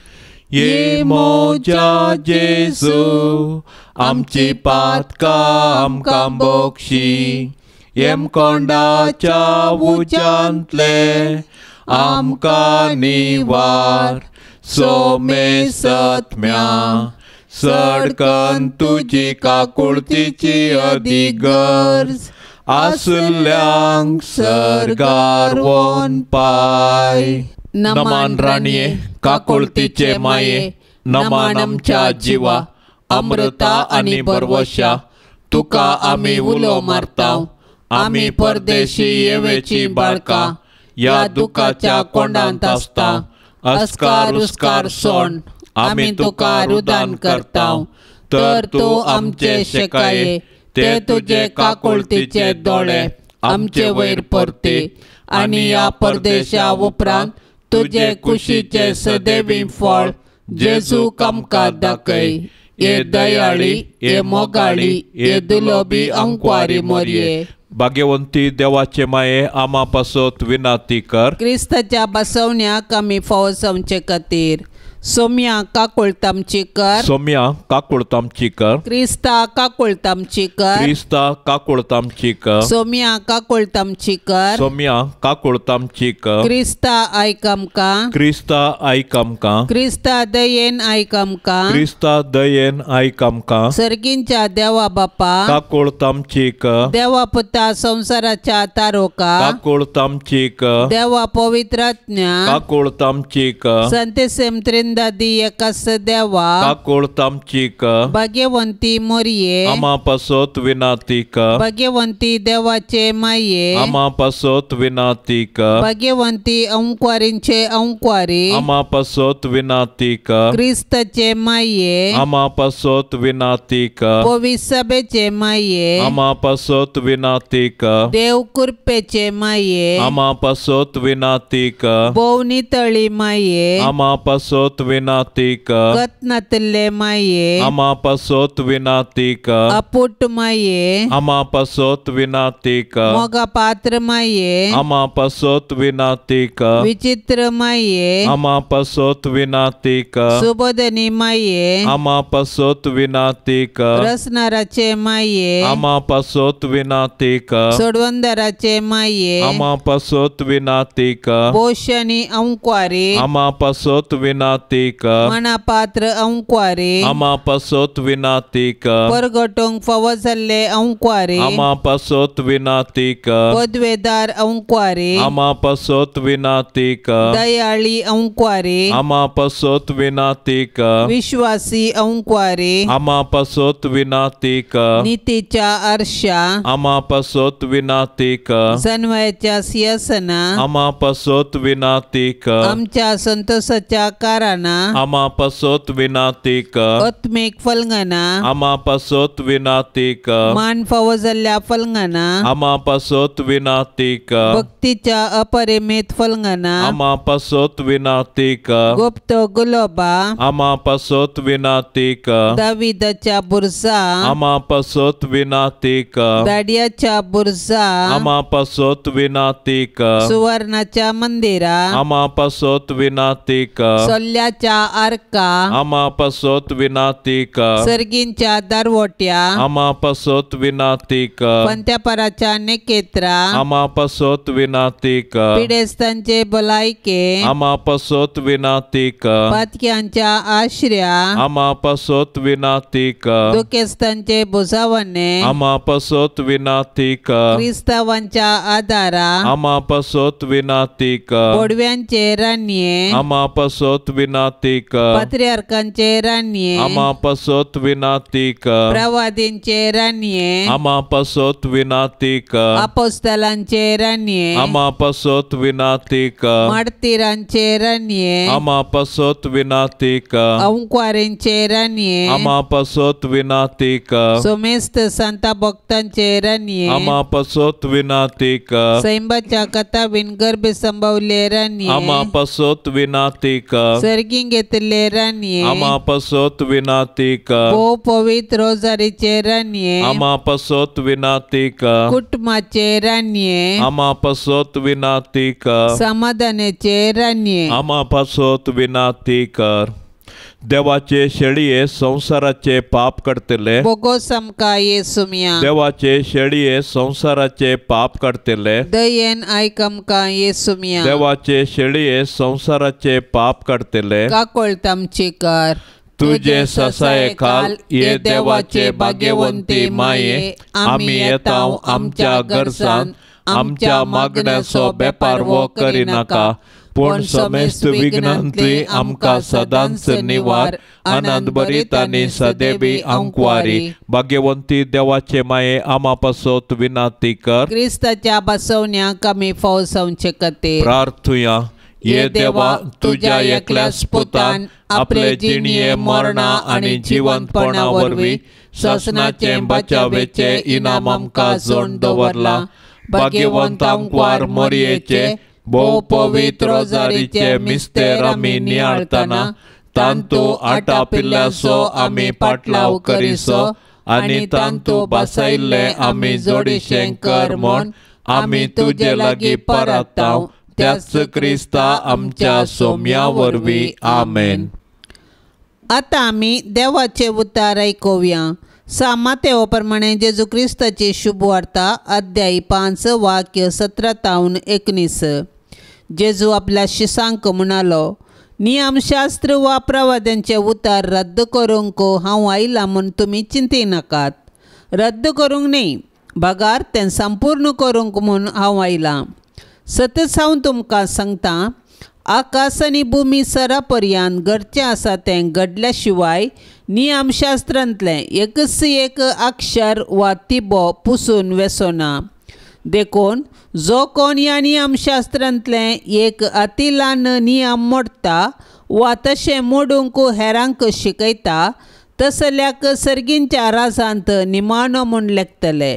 ये मोजा जेजू आमची पातकां आमकां बक्षी, येमकोंडाच्या उज्यांतले आमकां निवार. सोमेसत्म्या सडकन तुजी काकुळतीची अदीक गरज आसल्यांक सर्गार वोन पाय. नमान राणये काकुळतीचे माये, नमान आमच्या जिवा अमृता आनी बरवशा, तुका आमी उलो मारता. आमी परदेशी येवेची बाळकां ह्या दुखाच्या कोंडांत आसता. अस्कार उस्कार सोंड आमी तुका रुदान करता, तर तूं आमचे शेकाये ते तुजे काकुळतीचे दोळे आमचे वयर परते आनी ह्या परदेशा उपरांत तुजे कुशीचे सदैवी फळ जेजू आमकां दाखय. ये दयाळी, ये मोगाळी, ये दुलोबी अंकवारी मोरये. भाग्यवंती देवाचे माये आमा पासत विनंती कर. क्रिस्ताच्या बसवण्याक आमी फावो जावचे खातीर सोम्या काकुळतामची कर. सोम्या काकुळतामची कर. क्रिस्ता काकुळतामची कर. क्रिस्ता काकुळतामची कर. सोम्या काकुळतामची कर. सोम्या काकुळतामची कर. क्रिस्ता आयक आमकां. क्रिस्ता आयक आमकां. क्रिस्ता दयेन आयक आमकां. क्रिस्ता दयेन आयक आमकां. सर्गींच्या देवा बापा काकुळतामची कर. देवा पुता संवसाराच्या तारोका काकुळतामची कर. देवा पवित्रात्म्या काकुळतामची कर. संतेसेम त्रिंदादी एकास देवा काकुळतामची कर. भाग्यवंती मोरये आमा पासत विनंती कर. भाग्यवंती देवाचे माये आमा पासत विनंती कर. भाग्यवंती अंकवारींचे अंकवारी आमा पासत विनंती कर. क्रिस्ताचे माये आमा पासत विनंती कर. पवित्र सभेचे माये आमा पासत विनंती कर. देव कृपेचे माये आमा पासत विनंती कर. भोव नितळी माये आमा पासत विनंती कर. कतनातले माये आमा पासत विनंती कर. अपुट माये आमा पासत विनंती कर. मोगा पात्र माये आमा पासत विनंती कर. विचित्र माये आमा पासत विनंती कर. सुबोधनी माये आमा पासत विनंती कर. रसनाराचे माये आमा पासत विनंती कर. सोडवंदराचे माये आमा पासत विनंती कर. पोषणी अंकवारी आमा पासत विनंती कर. मनापात्र अंकवारी आमा पासत विनंती कर. परगटूंक फावो जाल्ले अंकवारी आमा पासत विनंती कर. पदवेदार अंकवारी आमा पासत विनंती कर. दयाळी अंकवारी आमा पासत विनंती कर. विश्वासी अंकवारी आमा पासत विनंती कर. नितीच्या आरशा आमा पासत विनंती कर. सन्वयाच्या सिंहासना आमा पासत विनंती कर. आमच्या संतोषाच्या कारणां आमा पासत विनंती कर. आत्मीक फलंगना आमा पासत विनंती कर. मान फावो जाल्ल्या फलंगना आमा पासत विनंती कर. भक्तीच्या अपरिमित फलंगना आमा पासत विनंती कर. गुप्त गुलोबा आमा पासत विनंती कर. दाविदाच्या बुरजा आमा पासत विनंती कर. दाडियाच्या बुरजा आमा पासत विनंती कर. सुवर्णाच्या मंदिरा आमा पासत विनंती कर. सोल्ल्याच्या आर्का आमा पासत विनंती कर. सर्गींच्या दारवट्या आमा पासत विनंती कर. पंत्यापराच्या नेकेत्रा आमा पासत विनंती कर. पिडेस्तांचे भलायके आमा पासत विनंती कर. पातक्यांच्या आश्र्या आमा पासत विनंती कर. दुखेस्तांचे बुजावणे आमा पासत विनंती कर. क्रिस्तावांच्या आदारा आमा पासत विनंती कर. बोडव्यांचे राणये आमा पासत विनंती कर. पात्रियार्कांचे राणये आमा पासत विनंती कर. प्रवादींचे राणये आमा पासत विनंती कर. अपोस्तलांचे राणये आमा पासत विनंती कर. मार्तीरांचे राणये आमा पासत विनंती कर. अंकवारींचे राणये आमा पासत विनंती कर. सोमेस्त संता भक्तांचे राणये आमा पासत विनंती कर. सैंबाच्या कथावीन गर्भ संभवले राणये आमा पासत विनंती कर. सर्गी सर्गी घेतिल्ले रानये, आमा पासत विनाती कर। भोव पवित्र रोजारीचे रानये, आमा पासत विनाती कर। कुटुंबाचे रानये, आमा पासत विनाती कर। समाधानाचे रानये, आमा पासत विनाती कर। देवाचे शेळये संवसाराचे पाप काडटले, बोगोस आमकां येसुमिया। देवाचे शेळये संवसाराचे पाप काडटले, दयेन आयक आमकां येसुमिया। देवाचे शेळये संवसाराचे पाप काडटले, काकोळत आमची कर। तुजे ससाये खाल ये देवाचे भाग्यवंती माये, आमी येता आमच्या गरजान, आमच्या मागण्याचो बेपारवो करिनाका, पूण समेस्त विघ्नांतली आमकां सदांच निवार। आनंद भरीत आनी सदैवी आंकवारी भाग्यवंती देवाचे माये, आमा पासत विनाती कर। क्रिस्ताच्या बसवण्याक आमी फाव जावचे खातीर प्रार्थुया। ये देवा, तुज्या एकल्याच पुतान आपले जिणये मरणा आनी जिवंतपणा वरवीं सासणाचे बचावेचे इनाम आमकां जोड दवरलां। भाग्यवंत आंकवार मोरयेचे भोव पवित्र रोजारीचे मिस्तेर आमी नियाळतना तांतू आटापिल्ल्याचो आमी पाटलाव करिसो आनी तांतू बसायिल्ले आमी जोडीशें कर म्हूण आमी तुजे लागीं परताव, त्याच क्रिस्ता आमच्या सोम्या वरवीं। आमेन। आतां आमी देवाचे उतार आयकुया। सा मातेव प्रमाणे जेजू क्रिस्ताची शुभवार्ता अध्याय 5 वाक्य 17 तावन 19। जेजू आपल्या शिसांक म्हणालो, नियमशास्त्र वा प्रवाद्यांचे उतार रद्द करूंक हांव आयला म्हूण तुमी चिंतिनाकात। रद्द करूंक न्ही, बगार तें संपूर्ण करूंक म्हूण हांव आयलां। सतच हांव तुमकां सांगता, आकाश आनी भूमी सरा पर्यंत घडचें आसा तें घडल्या शिवाय नियमशास्त्रांतलें एकच एक अक्षर वा तिबो पुसून वेसोना। देखून जो कोण ह्या नियमशास्त्रांतलें एक अति ल्हान नियम मोडटा वा तशें मोडूंक हेरांक शिकयता, तसल्याक सर्गींच्या राजांत निमाणो म्हूण लेखतले।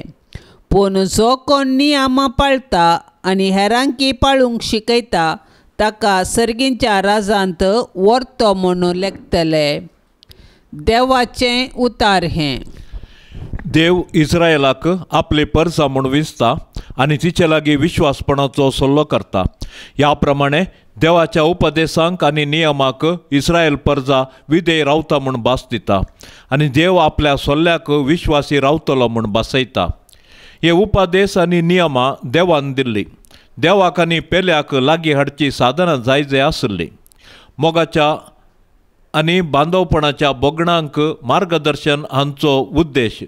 पूण जो कोण नियमां पाळटा आनी हेरांकी पाळूंक शिकयता, ताका सर्गींच्या राजांत व्हरतो म्हणून लेखतले। देवाचें उतार हें। देव इस्रायलाक आपली परसा म्हूण विंचता आनी तिचे लागीं विश्वासपणाचो सल्लो करता। ह्या प्रमाणे देवाच्या उपदेशांक आनी नियमाक इस्रायल परजा विधेय रावता म्हूण भास दिता आनी देव आपल्या सल्ल्याक विश्वासी रावतलो म्हूण भासयता। हे उपदेश आनी नियमां देवान दिल्ली, देवाक आनी पेल्याक लागीं हाडची साधनां जाय जाय आसली। मोगाच्या आनी बांदवपणाच्या भोगणांक मार्गदर्शन हांचो उद्देश।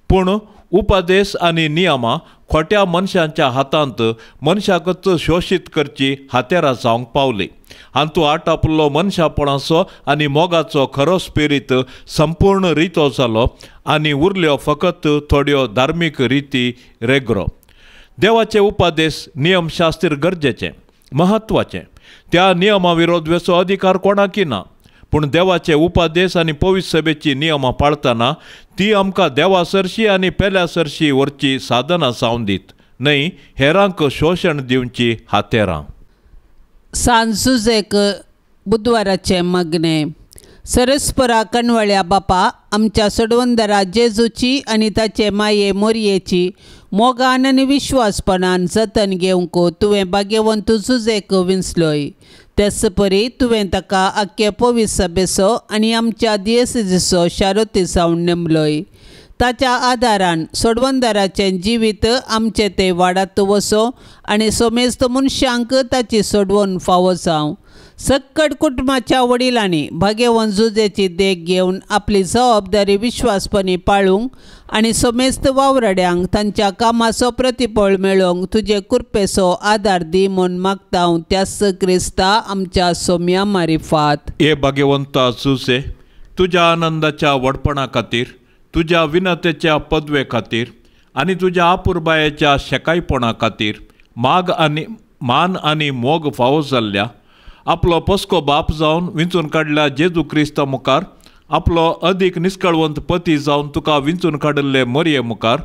पूण उपदेश आनी नियमां खोट्या मनशांच्या हातांत मनशाकच शोशीत करची हातेरां जावंक पावली। हातूंत आटापिल्लो मनशापणाचो आनी मोगाचो खरो स्पिरीत संपूर्ण रितो जालो आनी उरल्यो फकत थोड्यो धार्मीक रिती रेग्रो। देवाचे उपदेश नियमशास्त्र गरजेचें, म्हत्वाचें। त्या नियमा विरोध वेचो अधिकार कोणाकी ना, पूण देवाचे उपदेश आनी पवित्र सभेची नियमां पाळतना ती आमकां देवा सरशी आनी पेल्या सरशी व्हरची साधनां जावन दीत न्हय, हेरांक शोशण दिवची हातेरां। सांजुजेक बुधवाराचें मागणें। सरस्परा कणवळ्या बापा, आमच्या सोडवंदरा जेजूची आनी ताचे माये मोरयेची मोगान आनी विश्वासपणान जतन घेवंक तुवें भाग्यवंत जुजेक विंचलोय। तेच परी तुवें ताका आख्खे पवित्र सभेचो आनी आमच्या दियेसिचो शारोती जावन नेमलोय। ताच्या आदारान सोडवंदराचें जिवीत आमचें तें वाडात वचो आनी समेस्त मनशांक ताची सोडवण फावो जावं। सक्कड कुटुंबाच्या वडिलांनी भाग्यवंत जुजेची देख घेवन आपली जबाबदारी विश्वासपणी पाळूंक आनी समेस्त वावराड्यांक तांच्या कामाचो प्रतिफळ मेळोवंक तुजे कृपेचो आदार दी म्हूण मागता हांव त्याच क्रिस्ता आमच्या सोम्या मारिफात। हे भाग्यवंता जुजे, तुज्या आनंदाच्या व्हडपणा खातीर, तुज्या विनतेच्या पदवे खातीर आनी तुज्या आपुरबायेच्या शेकायपणा खातीर माग आनी मान आनी मोग फावो जाल्ल्या आपलो पस्को बाप जावन विंचून काडल्या जेजू क्रिस्ता मुखार, आपलो अदीक निस्कळवंत पती जावन तुका विंचून काडिल्ले मरये मुखार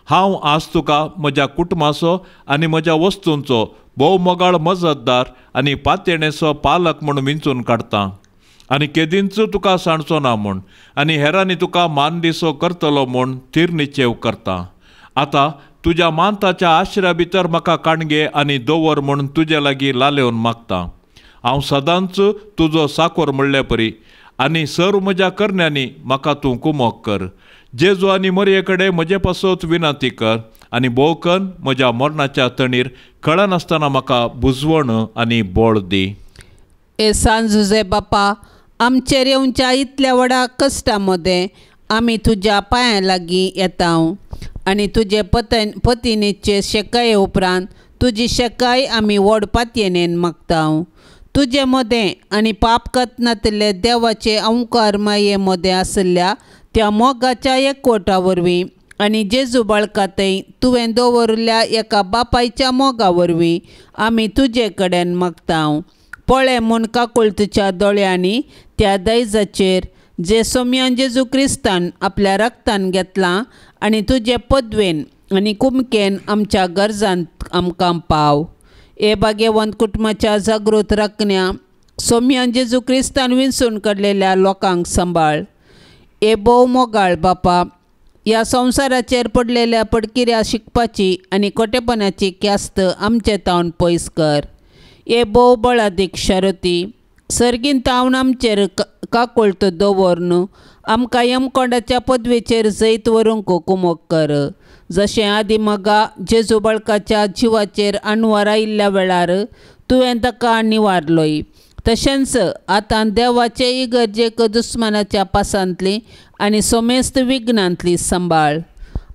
हांव आज तुका म्हज्या कुटुंबाचो आनी म्हज्या वस्तूंचो भोव मोगाळ मजतदार आनी पातयेणेचो पालक म्हूण विंचून काडटा। आनी केदींच तुका सांडचो ना म्हूण आनी हेरांनी तुका मानदिसो करतलो म्हूण थीर निश्चेव करता. आतां तुज्या मानताच्या आश्र्या भितर म्हाका काणगे आनी दवर म्हूण तुजे लागीं लालेवन मागता. हांव सदांच तुजो साकोर म्हणले परी आनी सर्व म्हज्या करण्यांनी म्हाका तूं कुमोक कर. जेजू आनी मरये कडेन म्हजे पासत विनंती कर आनी भोवकन म्हज्या मरणाच्या तणीर कळनासतना म्हाका बुजवण आनी बळ दी. ए सांजुजे बापा, आमचेर येवच्या इतल्या व्हडा कश्टा मदें आमी तुज्या पांयां लागीं येता आनी तुजे पतिनीचे शेकाये उपरांत तुजी शेकाय आमी व्हड पातयेनेन मागता. तुजे मदें आनी पाप कतनातले देवाचे अंकार माये मदें आशिल्ल्या त्या मोगाच्या एकवटा वरवीं आनी जेजू बाळका थंय तुवें दवरिल्ल्या एका बापायच्या मोगा वरवीं आमी तुजे कडेन मागता. पळय म्हूण काकुळतीच्या दोळ्यांनी त्या दैजाचेर जे सोम्यान जेजू क्रिस्तान आपल्या रक्तान घेतलां आनी तुजे पदवेन आनी कुमकेन आमच्या गरजांत आमकां पाव. हे भाग्यवंत कुटुंबाच्या जागृत राखण्या सोम्यान जेजू क्रिस्तान विंचून काडलेल्या लोकांक सांबाळ. हे भोव मोगाळ बापा, ह्या संवसाराचेर पडलेल्या पडकिऱ्या शिकपाची आनी कोटेपणाची ख्यास्त आमचे तावन पयस कर. हे भोव बळादीक शरती सर्गीन तावन आमचेर काकुळट दवरून आमकां यमकोंडाच्या पदवेचेर जैत व्हरूंक कुमोक कर. जशें आदी मगा जेजू बाळकाच्या जिवाचेर अणवार आयिल्ल्या वेळार तुवें ताका निवारलोय, तशेंच आतां देवाचे इगर्जेक दुस्मानाच्या पासांतली आनी सोमेस्त विघ्नांतली सांबाळ.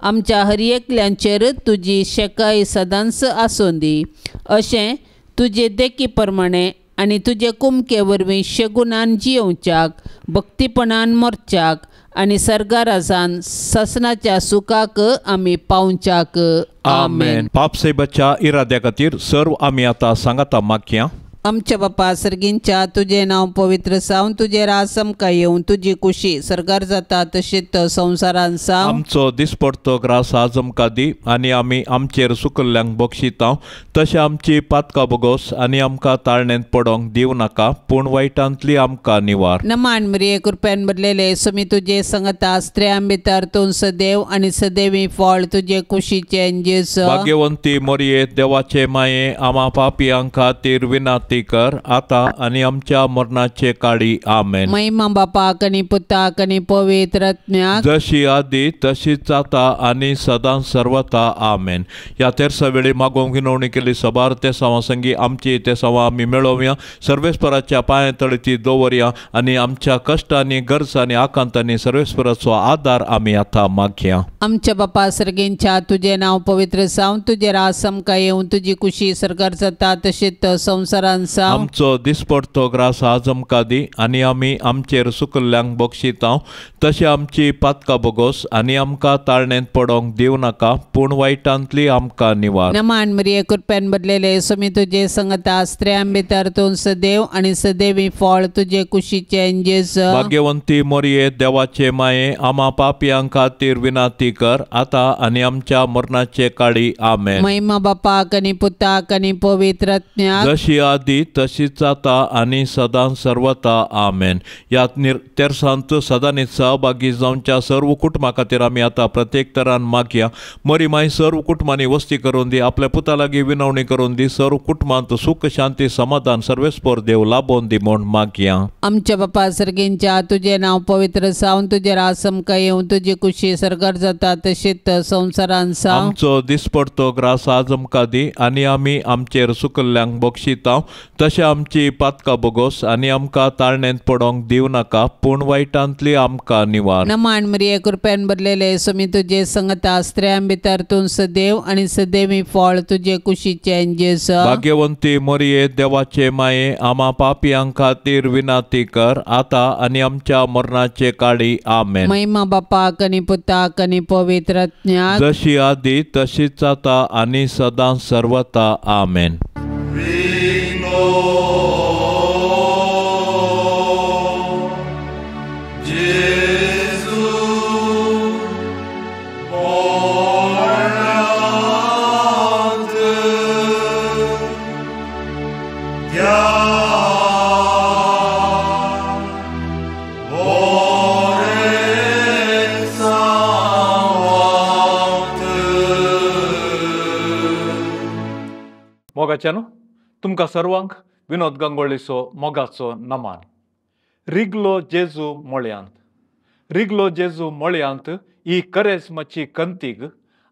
आमच्या हर एकल्यांचेर तुजी शेकाय सदांच आसूं दी, अशें तुजे देखी प्रमाणे आनी तुजे कुमके वरवीं शेगुणान जियोवच्याक, भक्तीपणान मरच्याक आनी सर्गाराजान ससनाच्या सुखाक आमी पावच्याक. आमेन. पापसेबाच्या इराद्या खातीर सर्व आमी आतां सांगाता मागया. आमच्या बापा सर्गींच्या तुजें नांव पवित्र जावन तुजें राज आमकां येवन तुजी कुशी सर्गार जाता तशीच संवसारान जावं. आमचो दिसपडतो ग्रास आज आमकां दी आनी आमी आमचेर सुकल्ल्यांक बक्षिता तशें आमची पातकां बोगोस आनी आमकां ताळणेंत पडोंक दिवं नाका पूण वायटांतली आमकां निवार. नमान मरिये कृपेन भरलेले सुमी तुजे संगता स्त्रियां भितर तूं सदैव आनी सदैवी फळ तुजे कुशीचें जेजू. भाग्यवंती मरिये देवाचे माये आमा पापयां खातीर विनंती कर आता आनी आमच्या मरणाचे काळी. आमेन. महिमा बापाक आनी पुताक आनी पवित्र आत्म्याक, जशी आदी तशीच आता आनी सदां सर्वता. आमेन. ह्या तेरसा वेळी मागोवंक विनवणी केली सबार तेसांवा संगी आमची तेसांवा आमी मेळोवया, सर्वेस्पराच्या पांया तळी ती दवरया आनी आमच्या कश्टांनी गरजांनी आकांतांनी सर्वेस्पराचो आदार आमी आतां मागया. आमच्या बापा सर्गींच्या तुजें नांव पवित्र जावं, तुजें राज आमकां येवं, तुजी कुशी सर्गार जाता तशीच संवसारान. आमचो दिसपडतो ग्रास आज आमकां दी आनी आमी आमचेर सुकल्ल्यांक बक्षिता तशें आमची पातकां बोगोस आनी आमकां ताळणेंत पडोंक दिवं नाका पूण वायटांतली आमकां निवार. नमान मरिये कृपेन भरलेले सुमी तुजे संगता स्त्रियां भितर तूं सदैव आनी सदैवी फळ तुजे कुशीचें जेजू. भाग्यवंती मरिये देवाचे माये आमा पापयां खातीर विनंती कर आता आनी आमच्या मरणाचे काळी. आमेन. महिमा बापाक आनी पुताक आनी पवित्र आत्म्याक, जशी आदी तशीच आता आनी सदां सर्वता. आमेन. ह्या तेरसांत सदांनी सहभागी जावच्या सर्व कुटुंबा खातीर आमी आतां प्रत्येक तरान मागया. मरी माय सर्व कुटुंबांनी वस्ती करून दी, आपल्या पुता लागीं विनवणी करून दी, सर्व कुटुंबांत सुख शांती समाधान सर्वेस्पर देव लाभोवन दी म्हूण मागया. आमच्या बापा सर्गींच्या तुजें नांव पवित्र जावं, तुजें राज आमकां येवं, तुजी कुशी सर्गार जाता तशीच संवसारान जावं. आमचो दिसपडतो ग्रास आज आमकां दी आनी आमी आमचेर सुकल्ल्यांक बक्षिता तशें आमची पातकां बोगोस आनी आमकां ताळणेंत पडोंक दिवं नाका पूण वायटांतली आमकां निवार. नमान मरिये कृपेन भरलेले सुमी तुजे संगता स्त्रियां भितर तूं सदैव आनी सदैवी फळ तुजे कुशीचें जेजू. भाग्यवंती मरिये देवाचे माये आमा पापयां खातीर विनंती कर आता आनी आमच्या मरणाचे काळी. आमेन. महिमा बापाक आनी पुताक आनी पवित्र आत्म्याक, जशी आदी तशीच आता आनी सदां सर्वता. आमेन. Yeah. मोगाच्यानो तुमकां सर्वांक विनोद गंगोळीचो मोगाचो नमान. रिगलो जेजू मळयांत, रिगलो जेजू मळयांत ही करेस्माची कंतीक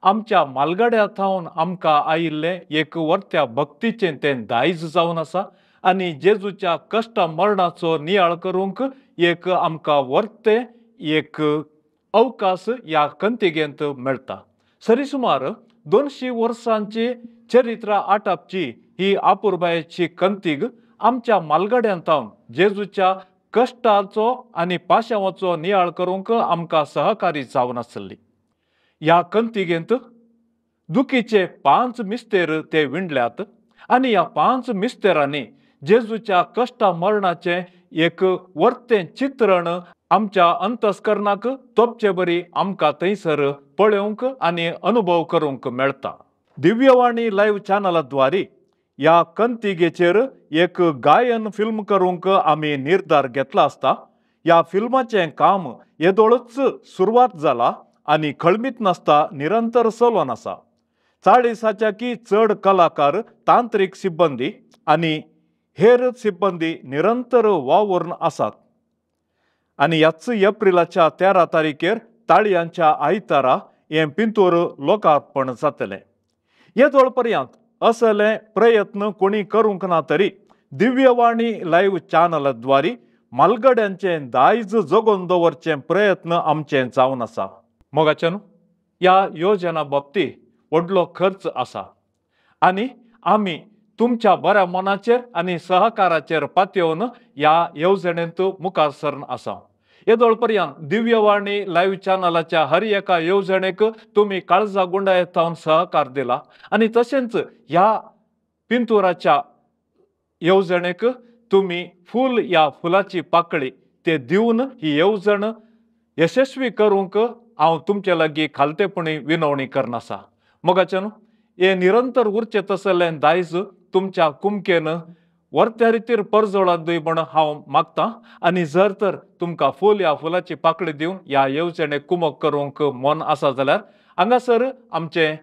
आमच्या मालगाड्या थावन आमकां आयिल्लें एक वर्त्या भक्तीचें तें दायज जावन आसा आनी जेजूच्या कश्टा मरणाचो नियाळ करूंक एक आमकां वर्तें एक अवकाश ह्या कंतिगेंत मेळटा. सरी सुमार 200 वर्सांची चरित्र आटापची ही आपुरबायेची कंतीग आमच्या मालगाड्यान थावन जेजूच्या कश्टाचो आनी पाशांवाचो नियाळ करूंक आमकां सहकारी जावन आसली. ह्या कंतिगेंत दुखीचे 5 मिस्तेर ते विणल्यात आनी ह्या 5 मिस्तेरांनी जेजूच्या कश्टा मरणाचें एक वर्तें चित्रण आमच्या अंतस्करणाक तोपचे बरी आमकां थंयसर पळोवंक आनी अनुभव करूंक मेळटा. दिव्यवाणी लायव्ह चॅनलाद्वारे ह्या कंतिगेचेर एक गायन फिल्म करूंक आमी निर्धार घेतला आसता. ह्या फिल्माचें काम येदोळच सुरवात जाला आनी खळमीत नासता निरंतर चलोन आसा. 40च्याकी चड कलाकार, तांत्रीक सिब्बंदी आनी हेर सिब्बंदी निरंतर वावुरून आसात आनी ह्याच एप्रिलाच्या 13 तारखेर ताळयांच्या आयतारा हें पिंतूर लोकार्पण जातलें. येदोळ पर्यंत असले प्रयत्न कोणी करूंक ना तरी दिव्यवाणी लायव्ह चॅनलाद्वारे मालगड्यांचें दायज जगोवन दवरचें प्रयत्न आमचें जावन आसा. मोगाच्यान ह्या योजना बाबतींत व्हडलो खर्च आसा आनी आमी तुमच्या बऱ्या मनाचेर आनी सहकाराचेर पातयेवन ह्या येवजणेंत मुखार सरन आसा. येदोळ पर्यंत दिव्यवाणी लायव्ह चॅनलाच्या हर एका येवजणेक तुमी काळजा गुंडायत थावन सहकार दिला आनी तशेंच ह्या पिंतुराच्या येवजणेक तुमी फूल ह्या फुलाची पाकळी ते दिवन ही येवजण यशस्वी करूंक हांव तुमचे लागीं खालतेपणी विनवणी करनासा. मोगाच्यान हें निरंतर उरचें तसलें दायज तुमच्या कुमकेन वर्त्या रितीर परजोळात दी म्हण हांव मागतां आनी जर तर तुमकां फूल ह्या फुलाची पाकळी दिवन ह्या येवजणेक कुमक करूंक मन आसा जाल्यार हांगासर आमचें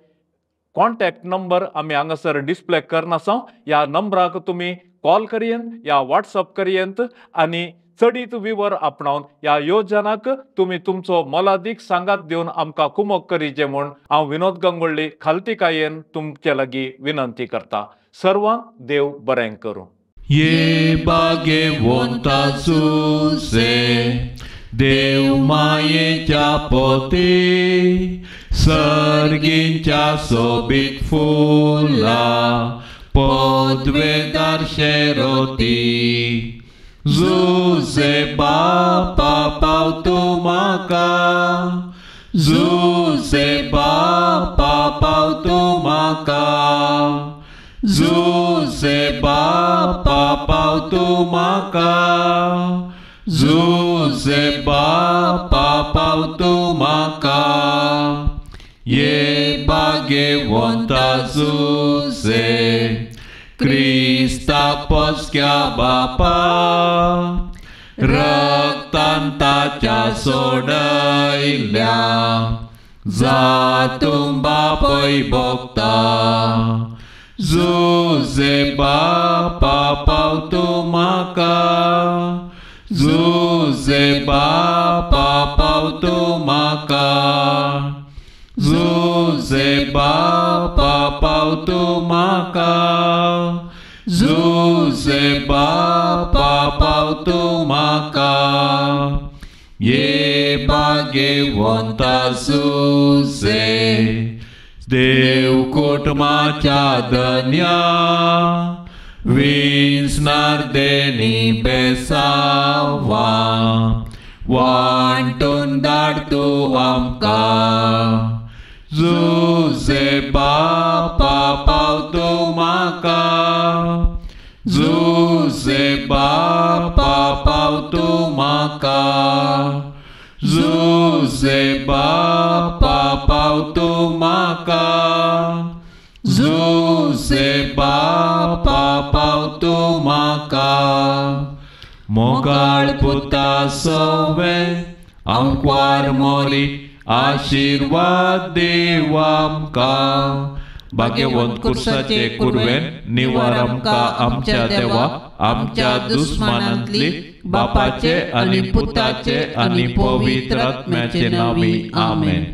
कॉन्टॅक्ट नंबर आमी हांगासर डिस्प्ले करनासा. ह्या नंबराक तुमी कॉल करयेन या व्हॉट्सअप करयेंत आनी चडीत विवर आपणावन ह्या योजनाक तुमी तुमचो मोलादीक सांगात दिवन आमकां कुमक करीचे म्हूण हांव विनोद गंगोळ्ळी खालतीकायेन तुमचे लागीं विनंती करता. सर्वांक देव बरें करूं. ये भाग्यवंता सुसे देव मायेच्या पोती सर्गींच्या सोबीत फुला पदवेदार शेरोती जुजे बापा पावतू म्हाका जुजे बापा पावतू म्हाका जुजे बापा पावतू म्हाका जुजे बापा पावतू म्हाका. ये भाग्यवंता जुजे क्रिस्ता पोसक्या बापा रक्तान ताच्या सोडयल्या जातूं बापय भोगता जुजे बापा पावतू म्हाका जुजे बापा पावतू म्हाका जुजे बापा पावतू म्हाका जुजे बापा पावतू म्हाका. ये भाग्यवंता जुजे देव कुटुंबाच्या धन्या विंचणार देणी बेसावा वांटून धाड तूं आमकां जुजे बापा पावतू म्हाका जुजे बापा पावतू म्हाका जुजे बापा पावतू म्हाका जुजे बापा पावतू म्हाका. मोगाळ पुता सोवे आंकवार मोरी आशीर्वाद देव आमकां भाग्यवंत कुर्साचे कुरवेन निवार आमकां आमच्या देवा आमच्या दुस्मानांतली बापाचे आनी पुताचे आनी पवित्र आत्म्याचे नांवी आमेन.